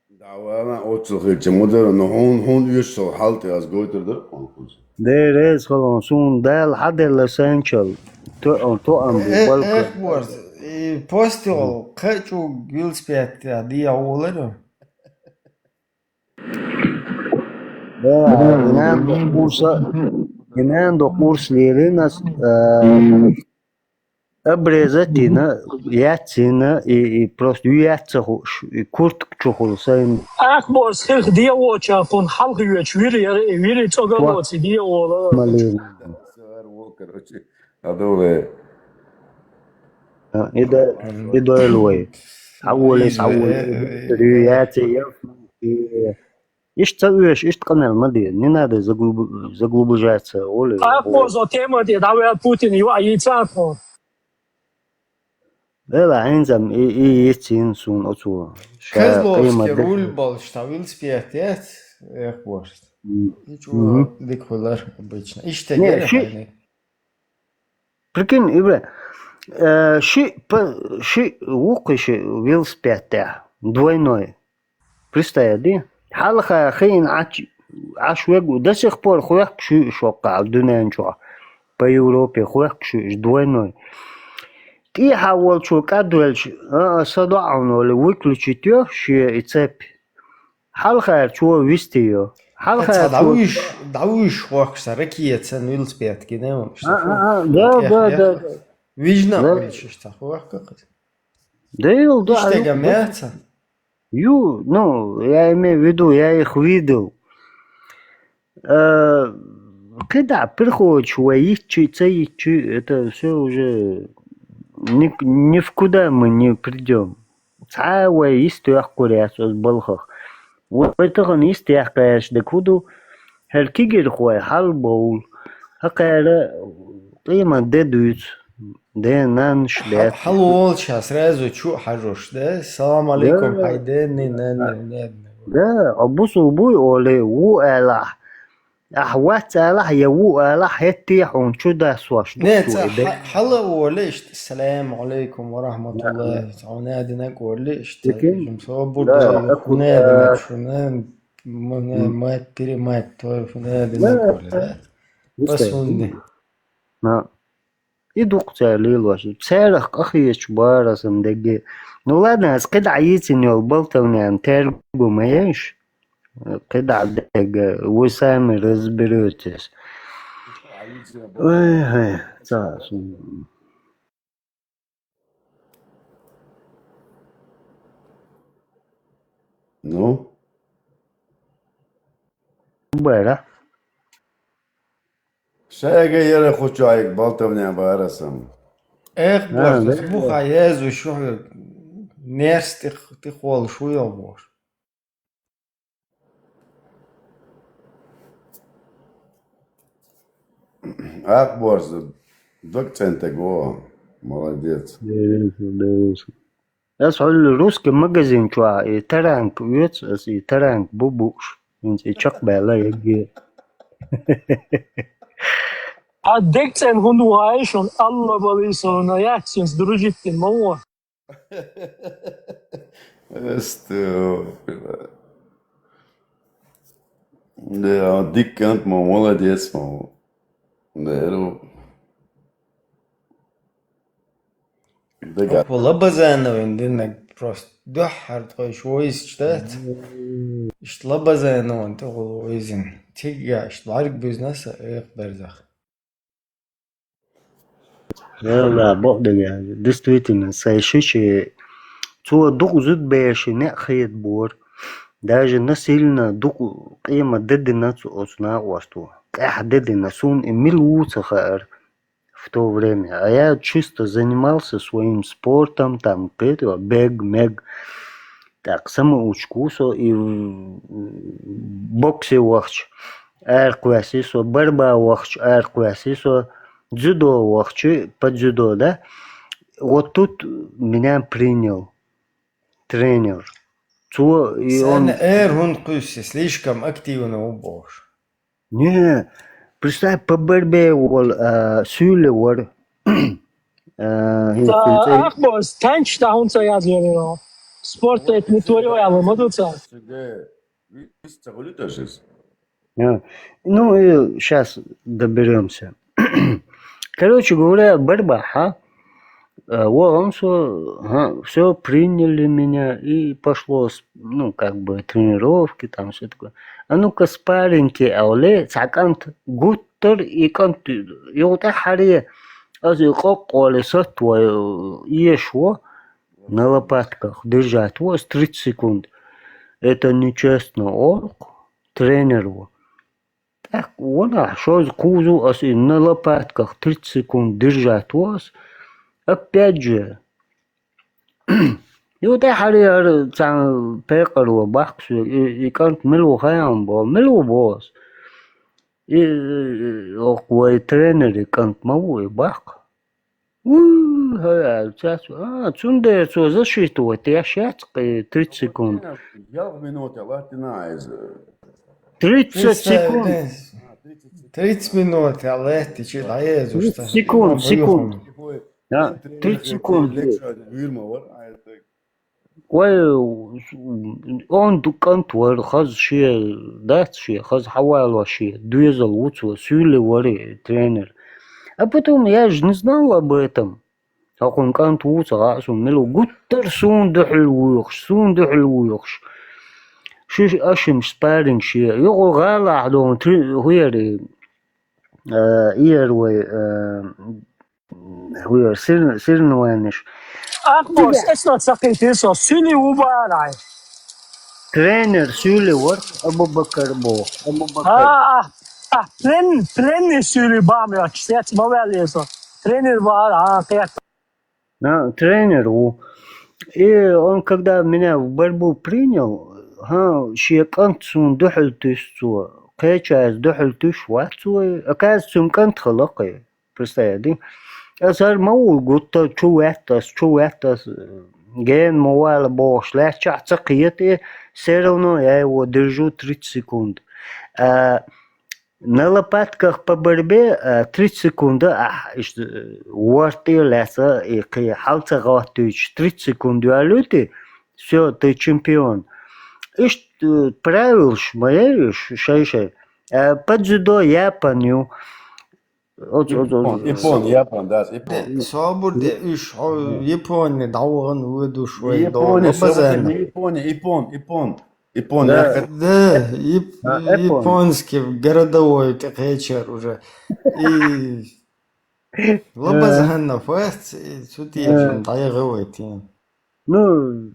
Да вана оццул хилча ма дара, но хьуна, хьуна уьш со хьал тӀе ас гойтур дара хьуна. Дера эза хала, суна Дала хьаделла сайначал, то-, тоам бу, балка. Эх, борз, и постигал кхачу велосипед дия волара. Да, гинан до курса, гинан до курс леринас, э, обрезать дина, яцина, и, и просто яц ца хууш, и куртка чухула сайна. Ах, борз, хих дия воча, кун халх юч, вири, вири цога воци, дия вола. Малин. Короче, Адовле. А, и до, и до Элвей. Аволес, аволес. Рюяти, я. Ишта уеш, ишта канал, мади. Не надо заглуб-, заглубляться, оле. А, позо тема де, давай Путин, ю, а, и цархо. Эла, хьинзам, и, и, и цин сун оцу. Козловский руль бал, что велосипед, эх, борст. Ничего, дик хулар обычно. Ишта не, гера ши-, хайны. Прикинь, Ибра, э, ши, п-, ши, вукхи ши велосипед тя, двойной. Представь, ди? Хьалха хин ач, аш вегу, до сих пор хвехк шу шокка, дуьнен чуа. По Европе хвехк шу, двойной. Тихо волчу кадвелч, а, садо а, ну, выключить ё, ши и цепь. Хьалхар чо висти ё. Хьалхар чо. Давиш, давиш хохса, ракия цен велосипед, гинэ он. А, а, а, да, да, да, да. Вижна, да. Вишишта хохка. Да, йол, да, Иштта а га ю-, меца? Ю, ну, я имею в виду, я их видел. Э, кхидӀа приходишь вай йиччи, ца йиччи, это всё уже ни, ни в куда мы не придём. Цхьа вай йист йоккхур яц оцу балхах. Вай тахана йист яккха гӀерташ дерг хӀун ду? ХӀара кегийрхой хьалабовла. ХӀокхара къемат де дуьйцу. Ден нанаш хьал-, бац. Хьалаволча сразу чу а хьажош, да? Салам алейкум, да, хьай ден, нанна, да, нанна. Да, а бусулба вуй олий, ву алахь. Ахь вац алахь, я ву алахь, хӀетте хьуна чу дасош ду. Не, цо ца и де. Хьа-, хьала а олий иштта, салам алейкум ва рахматуллахи, да, да, цхьа хӀуна динарг олий иштта. Дикин? Жим собур да, да, хӀуна динарг шуна, м-, м-, мать, перемать, той хӀуна динарг олий, да? Вистай. Пасунди. На. И дукха цара лелош. Царах къахеташ бара сан дегге. Ну ладно, ас кхидӀа йийцина йолу болталнен тергу ма еш. КхидӀа дегге, вы сами разберетесь. Ой, ой, ца сум. Ну? Бара. Шайга яра хучайг болталнен бара сан. Эх, а, боже, да, буха езу шухьа нерс тих-, тихол шуйо, боже. Ах, боже, дог центег во, молодец. Деррига, деррига. Ас хьуьлла русский магазин чохь и таранг оьцу, ас и таранг бу бууш. ХӀинца и чекхбаьлла егге. А дегцӀен хӀунда ву хьайшун, Алла балийсона, яц цуьнца дружить дина ма ву. Астагфирулла. Да, дика кӀант ма ву, молодец ма ву. Да, эру. Дага. Хьо Лабазанован динарг просто дуьххьара тхойш войзича дац. Мм. Иштта Лабазанован тӀехула войзина. Цига иштта бӀаьрг буьзна сан, эх, берзах. Валла, бакъдерг аьлча, действительно, сайн шичи, цо дукха зудбеши неӀ хетабора. Даже насильно дукха къемат де дина цо оцу накъосто. ТӀаьхьа де дина, суна и мила ву ца хаьара. В то время. А я чисто занимался своим спортом, там, кхетий, бег, мег. Так, самоучку со и, м, боксе вахча, аркхвесси со, борьба вахча, аркхвесси со, дзюдо вахча, по дзюдо, да? Вот тут меня принял тренер. Цо и он... Сан эр хӀунда кхуьссу, слишком активно ву бохуш. Не, представь, по борьбе вол, а, суьйле вара. А, хӀинца, хӀинца. Ах, бос, танчаш тӀехь хӀунда ца язвелла? Спорт это не твоё, аьлла, ма ду цара. А. Ну, и щас доберёмся. Короче говоря, борьба, ха? Э, вон со, ага, всё, приняли меня, и пошло, с-, ну, как бы, тренировки, там, всё такое. А ну-ка, спарринге, аьлла, цхьа кӀант гуттар, и кӀант юха тӀаьххьаре, аса и къоккъоле сатт вай, э, еш во, на лопатках держать во, с тридцать секунд. Это нечестно, олу тренер во. ТӀаккха ванахь шозза кхузу аса и на лопатках тридцать секунд держать во аса. Опять же, ю тӀаьхьара яра цхьана пекъар ван баккха соьга, и, и кӀант мила ву хаьа хьуна боху, мила ву боху аса. И, и, и, оха вай тренери кӀант ма ву и баккха. Ву, хӀара аьлла, цац, а, цундела цо защиту вай теш яц кхин тридцать секунд. Ялх минута латтина иза. Тридцать секунд. Тридцать минут, я летти, чи дӀаеза уж. Тридцать секунд, секунд. Да, тридцать секунд. Вай, он ду кӀант вара, хаза шен дац шен, хаза хьавалош шен, доьзал ву цо, суьйле вара и тренер. А потом я же не знал об этом. Хьо кхунна кӀант ву ца хаьа суна, мила ву гуттар суна дуьхьал вуьйхуш, суна дуьхьал вуьйхуш. Ши ашимаш спарринг шен. Юкъа гӀалахь долу три-, хӀуьяри, а, иер вай, а, хӀуьяр сир-, сирнаваннаш. Ахмос, эс ла цакхитир со, суьли ву бара. Тренер суьли вар, Абу-Бакар бо. Абу-Бакар. А, а, а, плен, пленный суьли бам я, кстати, ма валли со. Тренер бара, а, кхет. А, тренер ву. И он, когда меня в борьбу принял, ха, шен кӀант суна дуьхьал туьсу цо. Кхечаьрца дуьхьал туьсуш вац цо. Оказывается, цуьнан кӀант хала кхе. Представь, ди? Ас хӀара ма ву гутта, чу веттас, чу веттас, гена ма вала бохуш, лаьттачохь ца кхета, и всё равно я его держу тридцать секунд. А, на лопатках по борьбе, а, тридцать секунд, а, иштта, э, ворхӀ тӀе а лаьцна, и кхин хьал ца гӀоттуьйтуш, тридцать секунд йоьллуьйтий, всё, ты чемпион. Иштта, э, правилаш ма яй уьш, шай-шай. А, по дзюдо япон ю. Оцу, оцу, оцу. Япон, япон, да, япон. Де, собар де, уьш, хьо, Японе дӀавахана вуьдуш вай Японе, долу, собар де, Базанов. Японе, япон, япон, япон, да. Да, яп-, а, япон. Японский городовой тӀекхечар уже. И Лабазанов вац, и цу тӀе, э, дӀаяхьа вай тен. Ну,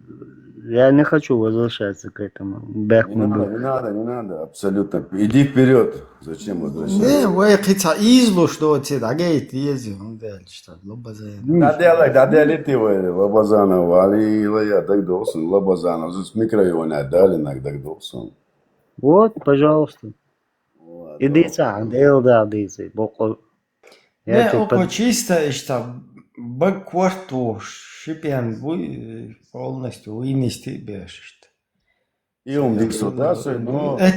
я не хочу возвращаться к этому. Бехк не надо, не надо, не надо, абсолютно. Иди вперёд. Зачем возвращаться? Не, вай кхин цхьа ийзалуш доций, дӀагайта деза, хӀунда аьлча, лабаза. ДӀаделай, дӀаделийтий вай, Лабазанов, Али, ила я, дагадогӀу суна, Лабазанов, зуц микрорайона далинарг дагадогӀу суна. Вот, пожалуйста. Вот, иди вот. Цхьа, Дела да, дийзи, боккъал. Не, я типа окко чисто иштта бага корта ву, ши пен буй, полностью вынести беш иштта. И он диксо да, сой, ну, эт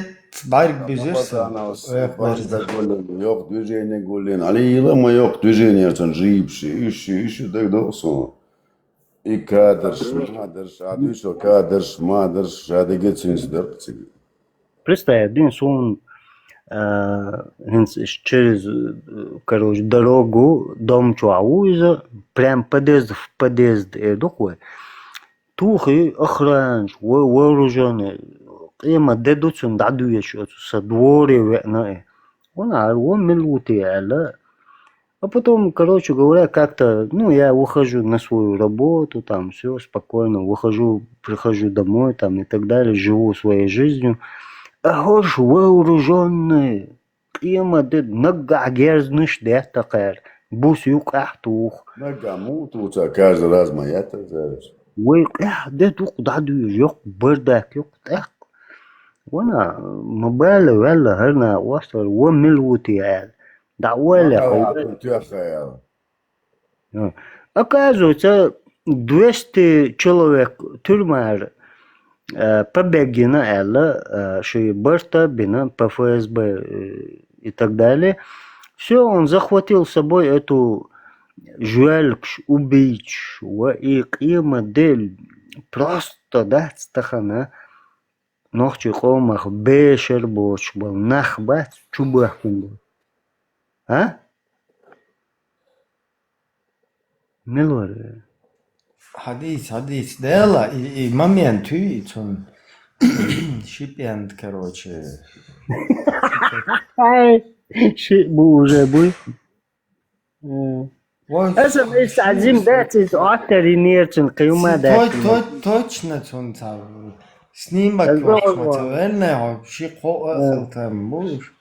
бӀарг бизира сан, Лабазанов, э, бӀарг бизира. Йоккха движение гуллин. Али ила ма йоккха движение цун жийбаши, иши, иши, дагадогӀу суна. И кадрш, мадарш, а дуьйцу кадрш, мадарш, ша дигацинс даркъ цига. Представь, дин суна, а, хӀинца иш через, э, короче, дорогу, дом чохь ву иза, прям подъезд в подъезд, э, ду-кх вай. Тухий охранаш, во-, вооружённый, къемат де ду цунна дӀадоьшуш оцу сан дворе веана, э. Вон ара, вон мила ву те аьлла. А потом, короче говоря, как-то, ну, я выхожу на свою работу, там, всё спокойно, выхожу, прихожу домой, там, и так далее, живу своей жизнью. А хӀорш вооружённые, къемат де, наггахь герзнаш детта кхара, бус юкъахь туху. Наггахь муха туху цара, каждый раз ма еттара цара. Вай къаьхьа де дукха дӀадуьйжу, йоккха бардак, йоккха тӀаккха. Вана, ма бала ваьлла хӀара накъостара, вон мила ву те аьлла. ДӀа ойла яхьа. Ма хьо тоьхха аьлла. А. Оказывается, двести человек тюрьмара, э, побег йина аьлла, э, ши барта бина по ФСБ, э, и так далее. Всё, он захватил с собой эту жоьлкаш, убийцаш, ва и къемат де, просто дац тахана. Нохчийн къомах бешар боцуш болу нах бац чубоьхкина болу. А? Мила вара? Хьадийца, хьадийца. Дела, и, и момент юй цунна. Ши пен, короче. Ай, ши бу уже буй. М. Вай, аса мешта Азим дац, иза Ӏоттар йинера цунна, кхин ма дац. Точно цунна цхьа снимок вахча ма ца ваьллинехь, хьо ши-кхо а хила там бу уьш.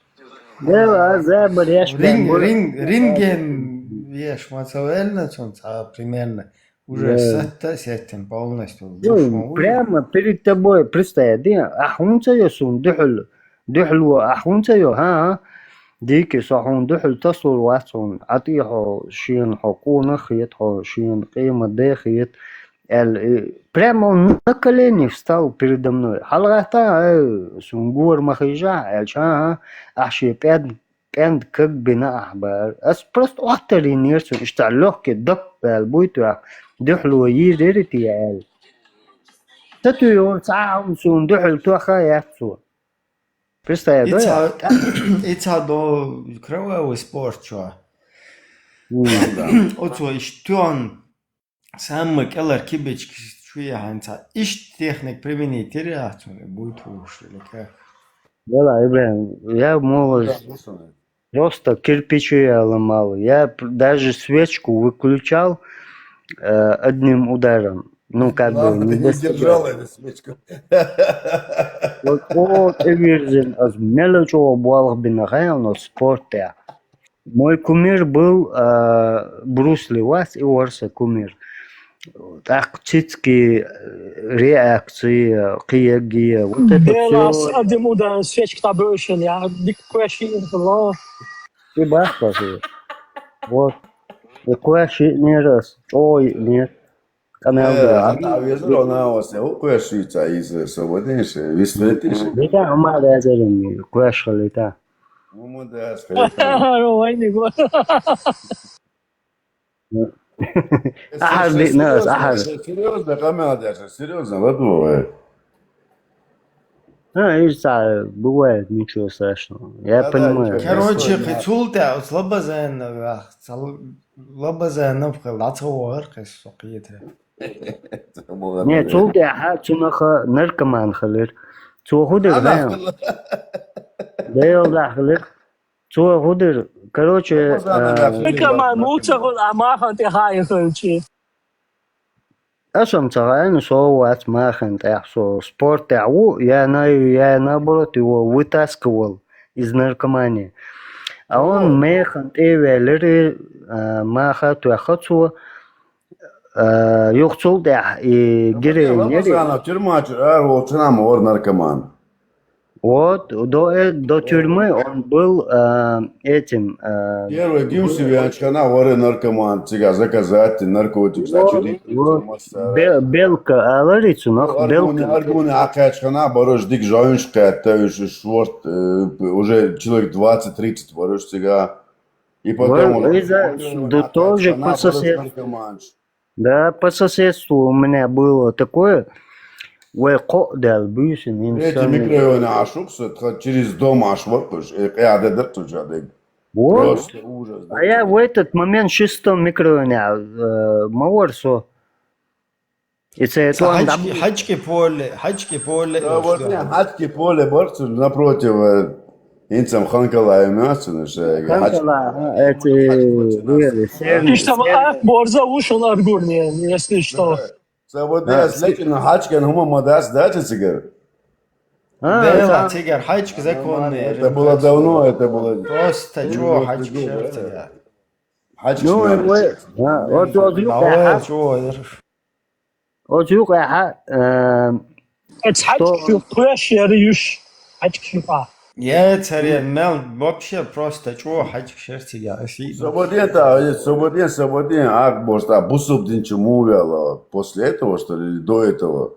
Дела, а забар еш бен бу. Рин-, рин-, рентген веш ма ца ваьллина цунна цхьа примерно. Уже сатта а сеттина полностью. Ну, прямо перед тобой, представь, ди, ахь хӀунда ца йо суна дуьхьал, дуьхьало ахь хӀунда ца йо, хӀа, хӀа? Дийке, со хьуна дуьхьал тасалур вац хьуна, Ӏа тӀе хьо шена хьо къонах хета, хьо шена къемат де хета, аьлла, и прямо он на колени встал передо мной. ХьалагӀатта, ай, суна гора ма хьийжахь, аьлча, хӀа, хӀа, ахь шен пӀен-, пӀенда каг бина ахь бара. Ас просто Ӏоттар йинера цунна, иштта лёгкий дап баьлла буй тоьхна, дуьхьало йийр яра те аьлла. Ца туьйхира цхьа а хӀума суна дуьхьал тоьхна яц цо. Представь, и да, цхьа, и цхьа до кровавый спорт чохь. М. Оцо иштта тоьхна, самый кӀелара кибичка чу яхьанца, иштта техник применить йира ахь цунна, буй тухуш или как? Дела, Ибрахим, я молодец. Да, ну что, просто кирпичи я ломал. Я п-, даже свечку выключал, э, одним ударом. Ну, как бы, Ладно, не ты не достигает. Держал эту свечку. Вот, о, тӀевирзина, аз мел чӀогӀа болх бина хьайна вот спорт тӀехь. Мой кумир был, а, Брюс Ли, вац и вара сан кумир. ТӀаккха цицки, э, реакции, э, кхиягги, вот это Белас всё. Один удар свечка там бывший, я дик квеши инфло. И бахпа хӀу. Вот. И кхоьш йиънера ас, чӀогӀа йиънера. Къамел Э, дера. а везар она у вас, у кхоьш йица из, свободнейший, висветлейший. Лита, Ӏумар, эзарин кхоьш хилита. Ну, мы да, скажи. Войны год. Ахьар диъна ас, ахьар. Серьёзно, къамел дер, серьёзно, ладувгӀе. А, и ца, бывает, ничего страшного. Я Да, да, понимаю. ничего. Короче, кхин цул тӀаьхьа оцу Лабазанна ваьхна, ца Лабазанна ваьхна, дӀа ца вахар кхин со кхетар. Не, цул тӀаьхьа цунах наркоман хилира. Цо хӀу дира, Дела дахлира. Цо хӀу дира. Короче, Лабазанна а, дахлира. Кама муца гул амахан те хай хилчи. Ас-м ца хаьа, со вац махана тӀехь, со спорт тӀехь ву, я на-, я наоборот его вытаскивал из наркомании. А он механа тӀе а ваьллера, а, маха а тоьхна цо, а, юха цул тӀехь и героин яри. Лабазанов тюрьма чуьра ара волчу нах ма вара наркоман. Вот, до, э, до тюрьмы он был, а, этим, а, Первый гимси венчхана вара наркоман, цига заказать наркотик, Вот, значит, вот. Бе-, Белка алари цунах, Аргуни, Белка. Аргуни акхачхана бараш дик жойнш кхетта, уж шорт, э, уже человек двадцать-тридцать бараш цига. И потом Вот, он из-за, да, тоже по сосед-, наркоманш. Да, по соседству у меня было такое. Вай кхоъ дал буьйсин Третий инсан. Микрорайон ашукса, тха через дом аш вакуш, э, къяда дакъ тужа дег. Вот. Просто ужас. А я в этот момент в шестом микрорайоне, э, ма вар со. И це это он там. Хьачки, Хьачки поле, Хьачки поле. Да, вот, не, Хьачки поле барцу напротив, э, инцам Ханкалаев мясо, ну, же, Ханкала, а, эти, э, северный, Иш там северный. Борза ушел Аргуни, если что. Свободная слетина Хьачки, ну, мама даст, да, ты цигар? А, Дела это, цигар, Хьачки законный. Это было давно, это было. Просто чё, Хьачки сердце. Хьачки ну, надо. э, а, вот, вот, Давай, вот, чё, вот, вот, э, Это Хьачки преш я рюш. Хьачки шуха. Я царе мел вообще просто чё, Хьачки сердце, я. Свободен, да, свободен, свободен, а, может, а, бусубдин чему вяло. После этого, что ли, или до этого?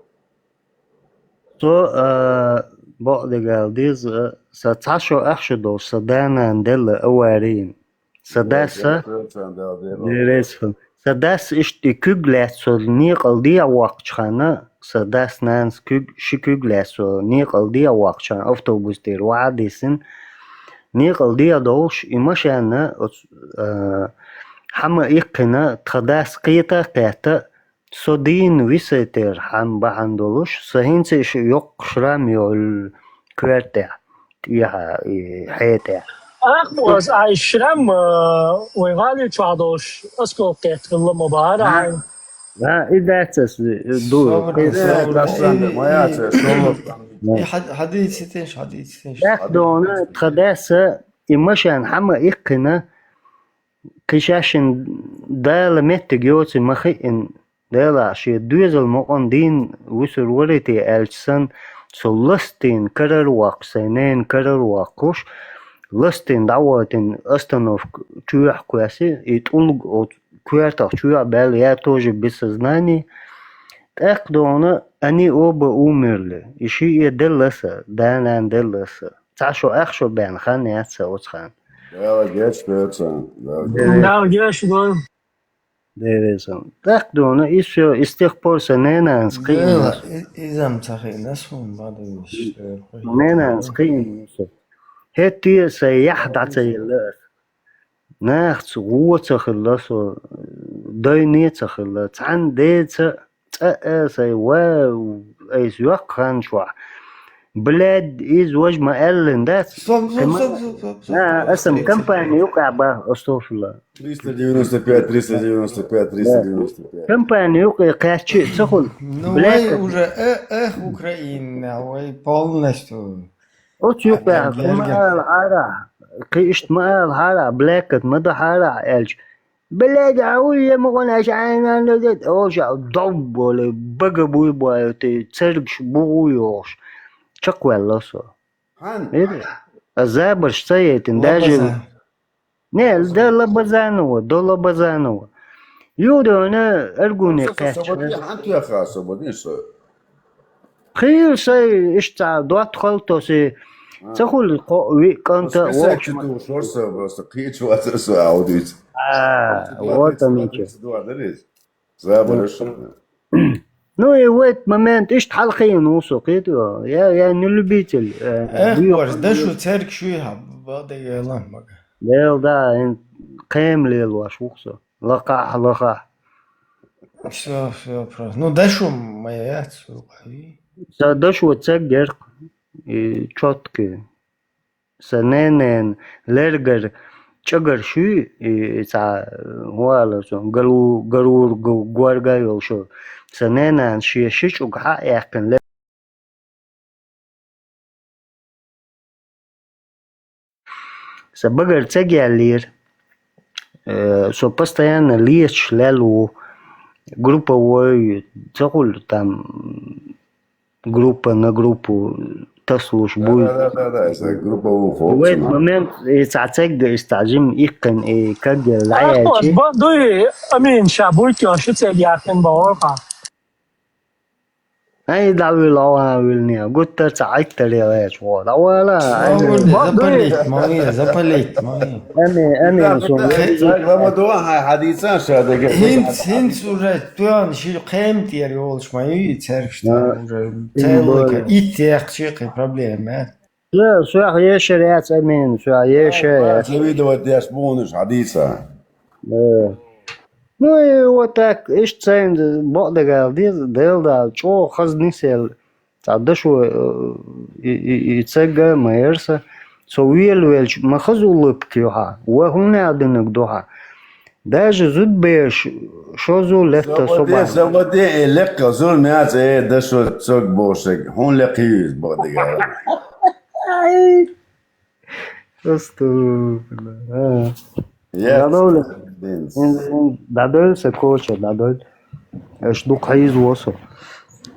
Со, э, бакъдигал диз, э, са цхьа шо ах шо долуш, са да-нана делла аварийна. Са дас, Цан дал дела. деррес хила. Са дас иштта и куьг лаьцна со некъал дехьа воккхучу ханна, са дас-нанас куьг, ши куьг лаьцна со некъал дехьа воккхучу ханна автобус тӀера вахьа а диссина. Некъал дехьа долуш, и машенна оцу, э, хьама иккхина, тхан дас кхета а кхетта, со дийна висайтера хьан бахьана долуш, са хӀинца иша йоккха шрам йолу коьртехь, тӀехьа, и хьетехь. Ах, боз, ай шрам, э, вай гӀали чуьра долуш, осколка тӀе хилла ма бара. Да, и дац ас ду. Собар, Э, красавчик, моя цель, шо? Хьадийцитеш, хьадийцитеш. ТӀаккха дона тхан даса и машен хьама иккхина, кхин шаьшшинна Дала меттиг йоций ма хиъна, Дела шен доьзал мукъан дийна вуьсур варий те аьлча санна, со ластийна карара воккхуш, сайн ненан карара воккхуш, ластийна дӀавойтина остановка чоьхьа кхоьссий, и тӀулг оцу коьртах чоьхьа баьлла, я тоже без сознания. ТӀаккха дона они оба умерли, и шиъ делла аса, да-нана делла аса. Цхьа шо, ах шо бен хан яц сан оцу ханна. Дала гечдойла царна. Дала Да, геш, да. Дерезан. ТӀаккха дона, и всё, и с тех пор сан ненанас кхиъна. Изам ца хиъна, суна бадуьйсуш. Ненанас кхиъна со. ХӀетте а сайн яхь дӀа ца елла аса. Нахаца гӀо ца хилла со, дайне а ца хилла. Цхьана деца цӀа а сайн ва, айса йоккха хан чохь. Блядь, из вож ма аьллин дац. Стоп, стоп, стоп, стоп, стоп, стоп. А, аса компания юкъа ба, астагфирулла. Триста девяносто пять, триста девяносто пять, триста девяносто пять. Компания юкъа кхаьччи, ца хул. Ну, блядь, вай уже, э, эх, Украина, вай полностью. Оцу юкъа, кхы ма ала хьара, кхы иштта ма ала хьара, блядь, ма да хьара аьлча. Блядь, а уй, я ма гӀо, аша айна, олша, дов боли, бага буй боли, те, цергаш бугӀу йохуш. Чакхваьлла со. Хьан? Эри? А забарш ца етин, даже... Лабазан. Не, да Лабазанова, до Лабазанова. Юрона аргуне кхаьчча. Хьан туьха собади со? Кхийла сай иштта цхьа дотта халтоси. А. Ца хуьлу кхо виъ кӀанта вокхуш ма. Список чу ту шорса просто кхечу вацара со аудуьйца. А, вот оно чё. Дуа дарис. Забараш. Ну, и в этот момент иштта хьалхийна ву со, кхетий? Я, я не любитель, э, эх, буьйху. Борш, да шу церг шуй хьа, бадагала мага. Лел, да, ин кхем лелош ву со. Лакхахь, лакхахь. Всё, всё, просто. Ну, дошо ма яц, вай. Са дошо ца герх, и чётки. Са ненан лергара чӀагар шуй, и, и цхьа, вала со, гару-, гарур гу-, горга йолуш. Са ненан шен ши чӀуг хьа а яьккхина лер- Сан багара ца геллера. Э, со постоянно леташ лел ву. Групповой, ца хуьлу там, группа на группу таслуш буй. Да, да, да, да, да, это групповой функция. В этот момент, и цхьа цегга, и цхьа жим иккхина, и каггел дӀаяьлчи. Ахпос, ба-, дуй, амин, ша буй, шу цегга яьккхина бохура. Ай, дӀавуьлу, ван вуьлу, гуттар ца Ӏиттар яла яц вон. ДӀавала, ай. Запалить, ма ве, запалить, ма ве. Ами, ами, да, сун да, ве. Ламадо, хьай хьадийца ша дега. ХӀинца, хӀинца уже тоьна ши кхемтера йолуш ма ю, и церг ша уже. А, целый ка-, итт яхчи кхин проблема. Со, соьх ешар яц, амин, соьх ешар яц. Завидовать деш бу хьуна уьш хьадийца. Э. Ну, и вот так, иштта сайна бакъдерг ала деза, Дела Дала чӀогӀа хаза нисъелла. Цхьа дашо, э, и, и, и цегга ма яра сан. Со велавелча, ма хаза улыбка ю хьан, ва хӀунда аьлла динарг ду хьан. Даже зудбеш шозу летта со бан. Заводи, заводи, э, лекха зур мяц, э, дашо цог бошек. ХӀун лекха ю иза бакъдерг ала? Ай. Астагфирулла. А. Я дӀадовла. Бенз. Ин, ин, дӀадовла сан коча, дӀадовла. Аш дукха хьийза ву со.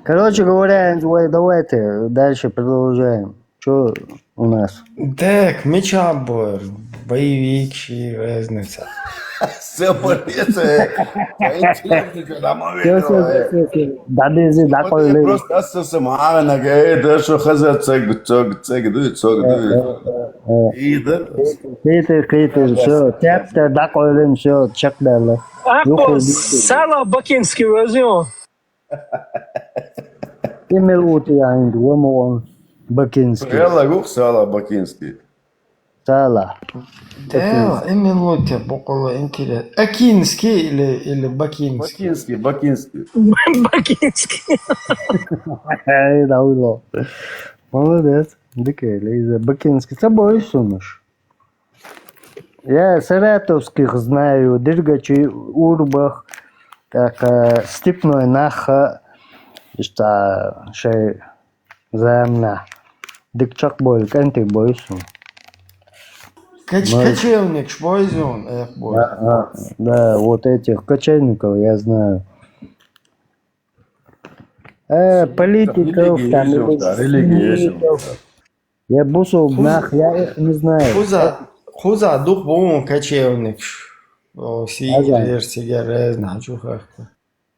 Короче говоря, ин вай давайте дальше продолжаем. Чё у нас? Так, мича бор, боевик, ши разница. Всё, борец, э, всё, всё, всё, всё. ДӀадези, дӀакъойли. Просто аса сама, а, нага, э, да, шо хаза цаг, цаг, цаг, дуй, цаг, дуй. Э, э, э, э. И да. Кхетар, кхетар, всё, тептар дӀакъойлина, всё, чекхдаьлла. Ахпос, Сала Бакинский возьмём. Имел ути аинду, ва ма он Бакинский. Гелла гух Сала Бакинский. Сала. Да, имел ути, боккъала интерес. Акинский или, или Бакинский? Бакинский, Бакинский. Бакинский. Ай, да, уйло. Молодец. Дика, Лиза. Бакинский. Ца бойсунуш. Я саратовских знаю, диргачи урбах, так, э, степной наха, иштта шай замна. Дик чакх бой, кӀанти бой су. Кач-, кочевникаш бой зун, эх, бой. Да, да, да, вот этих кочевников я знаю. Э, политиков, там, религия или есть, да, религия есть, да. Я бусулба нах, я их не знаю. Хуза, хуза дух бу кочевникаш. О, сигер, сигер, разно, хочу как-то.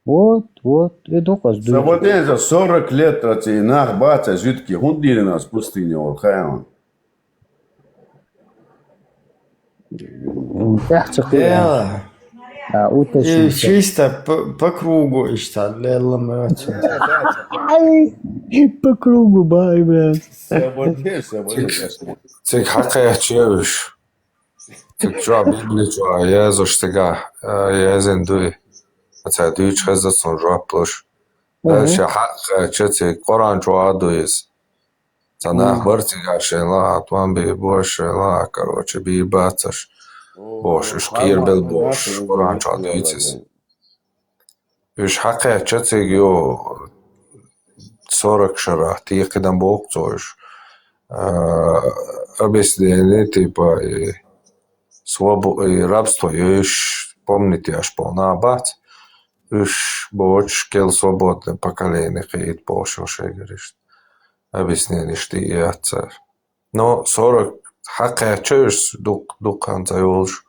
Вот, вот, и дух аз дух. Саботен за сорок лет, а ци нах баца жидки, хун дирина с пустыни, ол хайван. ТӀехь ца хуьлу. Да. А, уточнить. И чисто по, по кругу иштта лелла моьтту. Ай, по кругу, бай, бля. Цига хьакхаьчча уьш. Цига чохь Библи чохь язуш цигахь, а, язйина дуй. Ца дуьйцуш хезна цунна жоп луш. Дальше хьакхаьчча цига Къуръан чохь а ду иза. Цхьа нах бара цигахь шайн лаахь, тӀом бийр бу шайн лаахь, короче, бийр бац аш, бохуш, уьш кхерабелла бохуш, Къуръан чохь дуьйцу иза. Уьш хьакхаьчча цига, йо, сорок шарахь, тӀе кхидӀа боху цо уьш. А, объяснение, типа, и свобо-, и рабство йо уьш, помните, аш боху нах бац, уьш боцуш, кел свободное поколение кхиийта бохуш йо шайгара иштта. Объяснение иштта и яц цара. Но сорок хьакхаьчча уьш дукха, дукха хан ца йолуш,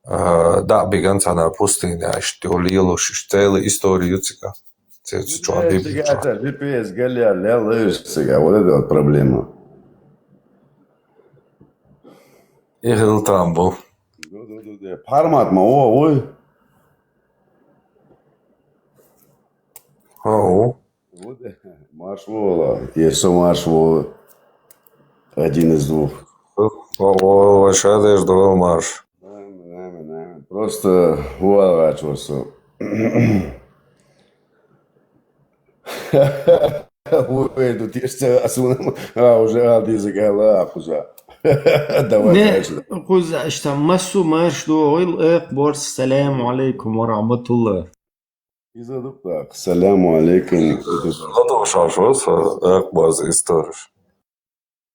а, дӀа а биган цхьана пустыне, иштта йо лелош, иштта целая история ю цига. Церца чохь бибича. G P S галъяьлла лелла уьш цига, вот это вот проблема. И хила там бу. Ду-ду-ду-ду. Формат ма вон вуй. Хьо ву. Вот, марш ву вала. Е со марш ву. Один из двух. О, о, о, ша деш ду марш. Амин, амин, амин. Просто ву вала гӀачо со. Ву вер ду теш ца асуна. А, уже ала деза гала, а, кхуза. Давай. Не, дальше. Кхуза, иштта массо марш ду, ойла, экъ борс, салам алейкум ва рахматуллах. Иза ду-кх, салам алейкум. ЛадогӀа шош, э, экъ база историш.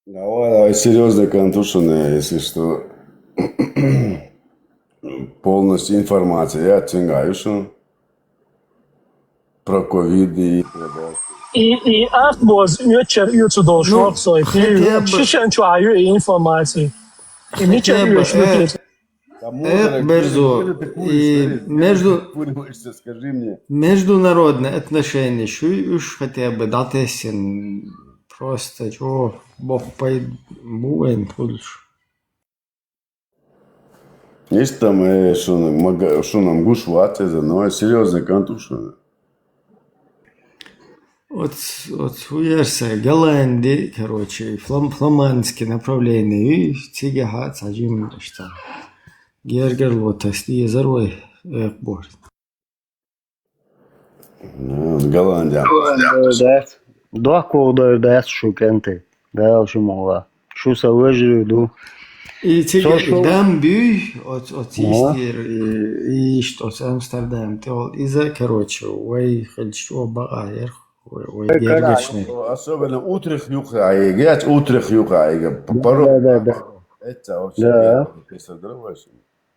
Давай, давай, серьёзно, контушенная, если что. Полностью информация яц цуьнгахь ю шуна. Про ковид и про... И, и экъ база оьцу чуьра оьцу долуш воксой. Ну, хотя бы шишан чу а ю и информация. И мича хотя бы, оьцу э, Там мудро, экъ, Берзо, и между... Скажи мне. Международные отношения, шу уьш хотя бы дӀатесна, просто чӀогӀа боккха пайда бу вайн хуьлуш. Иштта там, э, шуна, мага-, шуна гуш вац иза, но серьёзный контур шуна. Оц, оц, хӀу яра сан, Голланди, короче, флам-, фламандский направление ю, цигахьа цхьа жимма иштта. Гергарло тасна дезар вай, экъ бор. Ну, Голландия. Дохко дар дац шу кӀанте. Дала шу мукъ лахь. Шу сан вежарий ду. И цига дам буьй, оц, оц йистера, и, и иштта оц Амстердам тӀехула. Иза, короче, вай хилча чӀогӀа бакъахьа яра, вай, вай гергашна. Особенно Утрехт юкъа Ӏайгаш, Утрехт юкъа Ӏайгаш. Да, да, да. Эцца вообще. Да.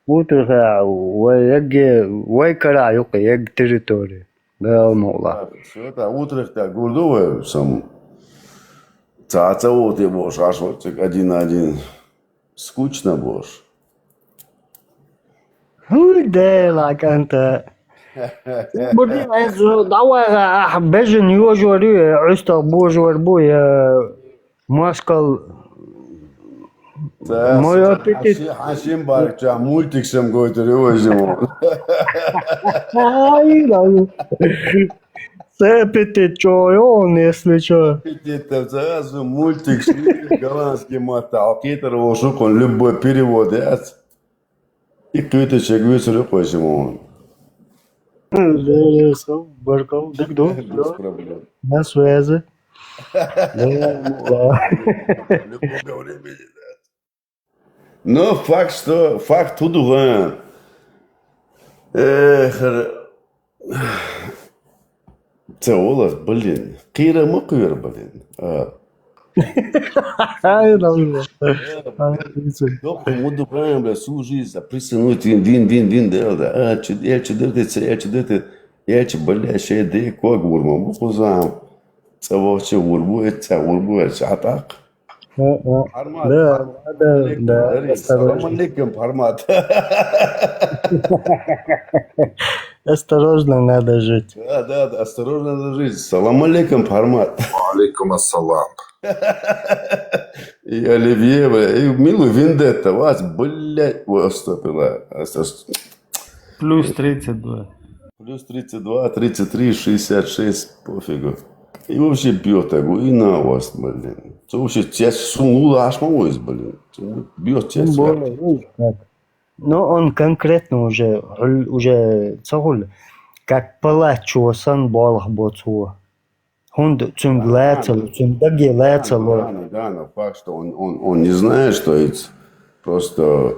Утрехт вай ягге, вай карахь юкъа ягге территори. Дала мукъ лахь. Всё, та Утрехта гур ду вай сам. Цхьацца вуте бохуш, аш вацциг один на один. Скучно бохуш. ХӀуй, Дела кӀанта. Буди, айзу, давай, ахь бежан йожор ю, Ӏустагъ божор бу, я москал. Ца, мой аппетит. Хьашим, хьашим барча мультик шам гойтур ю вай жимо. Ай, да. Ца аппетит чё, ё, если чё. Аппетит, ца, ца, мультик, ши, голландский матта, алкитер, вошукун, любой перевод, яц. И кхетачег вуьйцур ю кхойша ма вон. Баркал, дика ду. Без проблем. На связи. Да, ну, ладно. Любого времени, да. Но факт, что, факт хӀу ду ван. Эх, Ца волас, блин. Кхера ма кхоьру, блин. А. Ай, нахуй. Ай, нахуй. Только муду прям, бля, всю жизнь, а, присунуть, дин, дин, дин, дин, да, да. А, чё, я чё дыртый, ца, я чё дыртый, я чё, бля, ща, да, ког вурма, бу кузам. Ца вообще вурбу, э, ца вурбу, э, ца, а так. Э, э. Формат, да, формат. Да, да, да, осторожно. Салам алейкум, формат. Осторожно надо жить. Да, да, да, осторожно надо жить. Салам алейкум, формат. Алейкум ассалам. И Оливье, бля, и милый вендетта, вас, блядь, ой, отступила. Ос-, ос-, Плюс тридцать два. Плюс тридцать два, тридцать три, шестьдесят шесть, пофигу. И вообще бьёт, я говорю, и на вас, блин. Ца вообще цец сун лулаш ма войз, блин. Ца бьёт цец. Тем более, видишь, как. Но он конкретно уже, уже ца хуьлу, как палач сан болх боцу. ХӀунда цуьнга лаьцало, цуьнан даге лаьцало. Да, ну, да, ну, факт, что он, он, он не знает, что это просто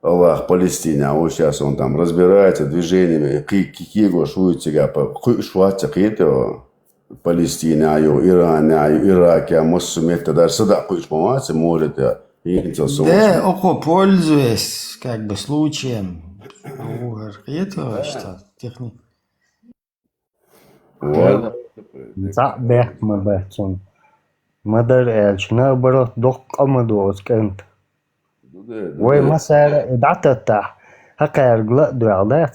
Аллах Палестине, а вот сейчас он там разбирается движениями, кхы-, кхы-, кхыйгош вуй цига, кхуьуш вац кхета Палестине, а ю Иране, а ю Ираке, а массу метта, даже сада кхуьуш ма вац, может, я, инца со. Да, окхо пользуясь, как бы, случаем, угар кхета, что техни- Вот. ЦӀаъ бехк ма бац цунна. Ма дара аьлча, наоборот, доккха къа ма ду оцу кӀанта. Ну, да, ну, Вай да. массара и дӀататтахь, хьакхаьрга ла а доьгӀна дац,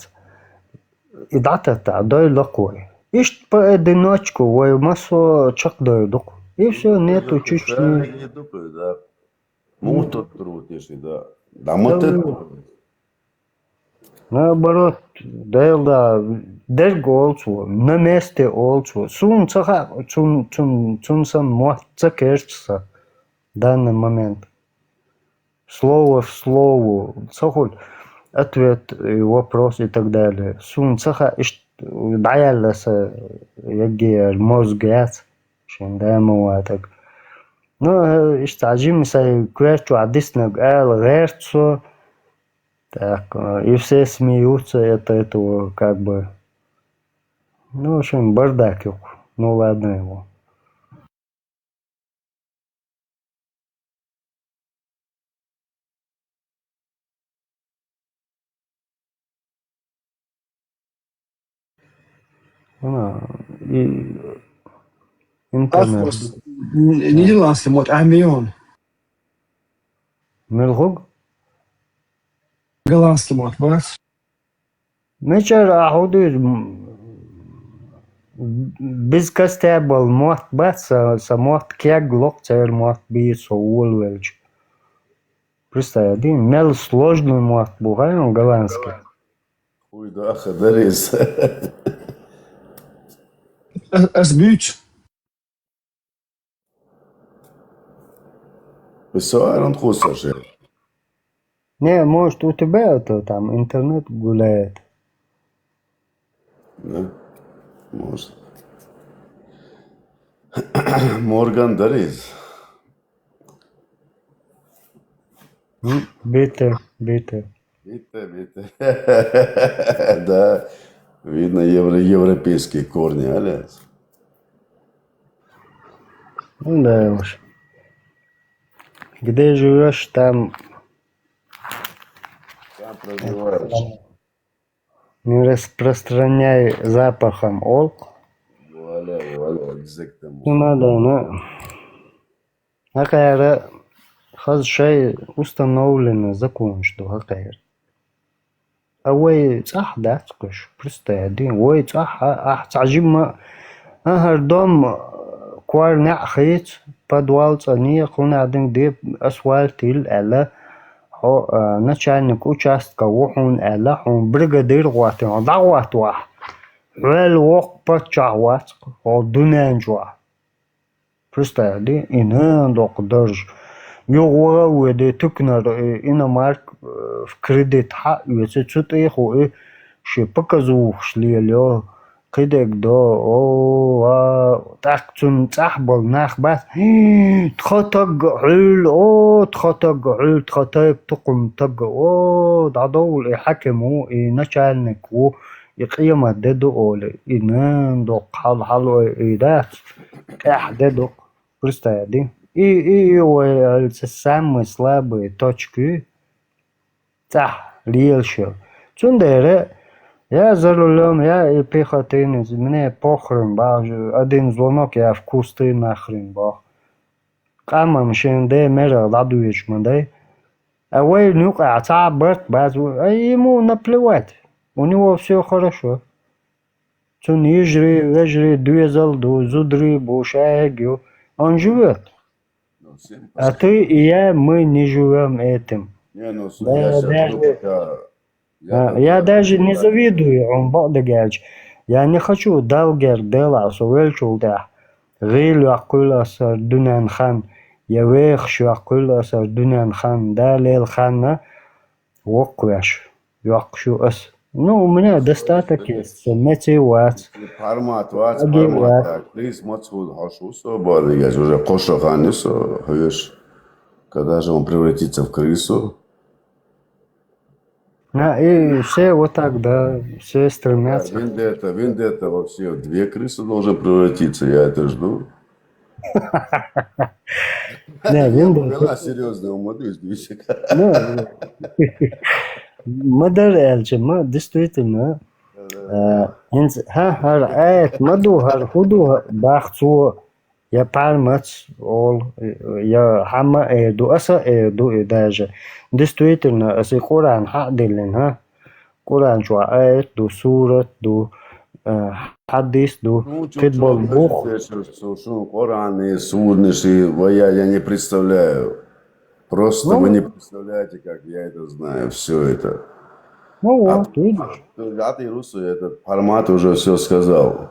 и дӀататтахь, дойла-кх вай. Иштта поодиночку вай массо а чекхдойр ду-кх. И все, нету чувствования. Нету, да. Мутат трутиши, да. Да, мутат. Наоборот, Дела да, дерг олу цо, на месте олу цо. Суна ца хаьа, цун, цун, цун санна мотт ца керча сан в данный момент. Слово в слово. Ца хуьлу ответ и вопрос и так далее. Суна ца хаьа, иштта дӀаяьлла сан еггара мозга яц, шен да ма ватаг. Ну, иштта жима сайн коьрта чохь диснарг ала гӀерта со. Так, э, и все смеются от этого, как бы. Ну, в общем, бардак юкъа. Ну, ладно его. Ана, и интернет. Нидерландский мотт ахьа миллион. Мила хуг? Голландский мотт бац. Мичара ахьа хӀу дуьйцу? М, без костей болу мотт бац, сан, сан мотт кегло-кх церан мотт бийца со волавелча. Представь, дий, мел сложный мотт бу, хьайна голландский. Хуй даха дарис. Ас буьйцу. Со аран тхуса ше. Не, может, у тебя это там интернет гуляет. Да? Может. Морган дарис. М, Бита, бита. Бита, бита. Да. Видно, евро, европейские корни, аля. Ну да уж. Где живешь, там Там проживаешь. Не распространяй запахом олу-кх. Вуаля, вуаля, exactement. Ну надо, ну. ХӀокхара хаза шайн установленный законаш ду хӀокхара. А вай цӀахь дац кхуьш, представь, дий, вай цӀахь, а, ахь цхьа жимма, а, хӀара дом, а, кор неӀ хийца, подвал цӀа неӀ, кхунах динг де асфальт йилла аьлла, хьо, а, начальник участка ву хьуна аьлла, хьуна бригадир гӀоттийна, хьо дӀагӀоттавахь. Хьол воккха паччахь вац хьо дуьнен чохь. Представь, дий, и нана доккха дарж. Юха ваха а ведий, туькнара и иномарка, э, в кредит хьаоьцу, цу тӀехь а и шен показухаш лелайо, кхидерг до, о, а, тӀаккха цунна цӀахь болу нах бац. ХӀий, тхан таг а хьуьлла, о, тхан таг а хьуьлла, тхан тайп-тукхум таг а, о, дӀадовла и хьаькам ву, и начальник ву, и къемат де ду олий, и нана доккха хьал-, хьалой и дац, къаьхьа де ду-кх, представь, дий. И, и, и вай, э, самый слабый точка ю, цӀахь лелаш йолу. Цундела, я за рулём, я и пехотинец, мне похрен, бахьа, один звонок, я в кусты нахрен, бахьа. Къамам шен де мерах дӀадоьжуш ма дай. А вайна юкъахь цхьа а барт бац, а ему наплевать. У него всё хорошо. Цунна йижарий, вежарий, доьзал ду, зударий бу, шаерг ю. Он живёт. А ты и я, мы не живём этим. Не, ну, Да, я я щас даже, думаю, да, а, я я тут, даже не да, завидую, он бакъдерг аьлча. Я не хочу, Дала герга делахь со веллачул тӀаьхьа. ГӀийла йоккхуьйла аса хӀара дуьненна хан, я вехаш йоккхуьйла аса хӀара дуьненна хан, Дала лела ханна воккхавеш йоккхуш ю ас. Ну, у меня достаток есть, меч и вац. Формат вац, Аги формат вац. Так. Крыс мацхуд хаш усо бадигаш уже кошо ханисо хаш. Когда же он превратится в крысу? А, и все вот так, да, все стремятся. Вендетта, Вендетта вообще в две крысы должен превратиться, я это жду. Не, Вендетта. Была серьезная, умадыш, движек. Ну, мы даже, Эльчи, мы действительно, э, инс-, ха, хар, э, мы ду, хар, худу, бахцу, я пармац, ол, я хама, э, ду, аса, э, ду, и даже. Действительно, если Коран ха, дилин, ха. Коран чуа аят ду, сурат ду, э, хадис ду, Ну, чё, тит бол чё, бух. Что, что Коран и сурныши, я, я не представляю. Просто Ну. Вы не представляете, как я это знаю, все это. Ну вот, видишь. Аты Русу этот формат уже все сказал.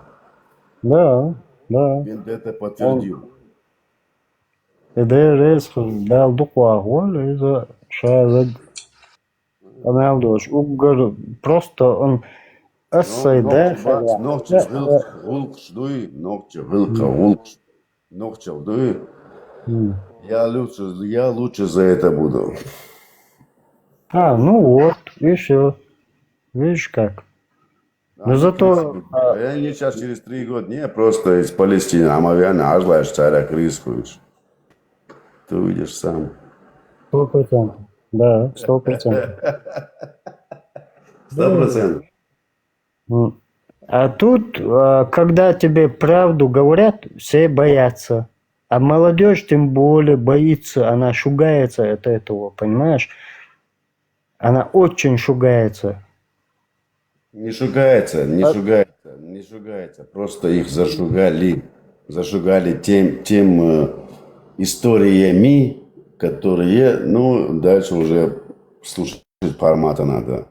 Да, да. Вендетта подтвердил. Эдэ рейс дал дукуа гол, из-за шаза. Аналдош, уггар просто он эссай, да, Ногчы гылк, гылк шдуй, ногчы гылк, гылк, ногчы шдуй. М. Я лучше, я лучше за это буду. А, ну вот, и все. Видишь как. Но зато, а, Я не сейчас через три года, не, просто из Палестины, а мавиана, ажлаешь царя крыс хуешь. Ты увидишь сам. Сто процентов. Да, сто процентов. Сто процентов. М. А тут, а, когда тебе правду говорят, все боятся. А молодежь тем более боится, она шугается от этого, понимаешь? Она очень шугается. Не шугается, не шугается, не шугается. Просто их зашугали. Зашугали тем, тем э, историями, которые, ну, дальше уже слушать формата надо.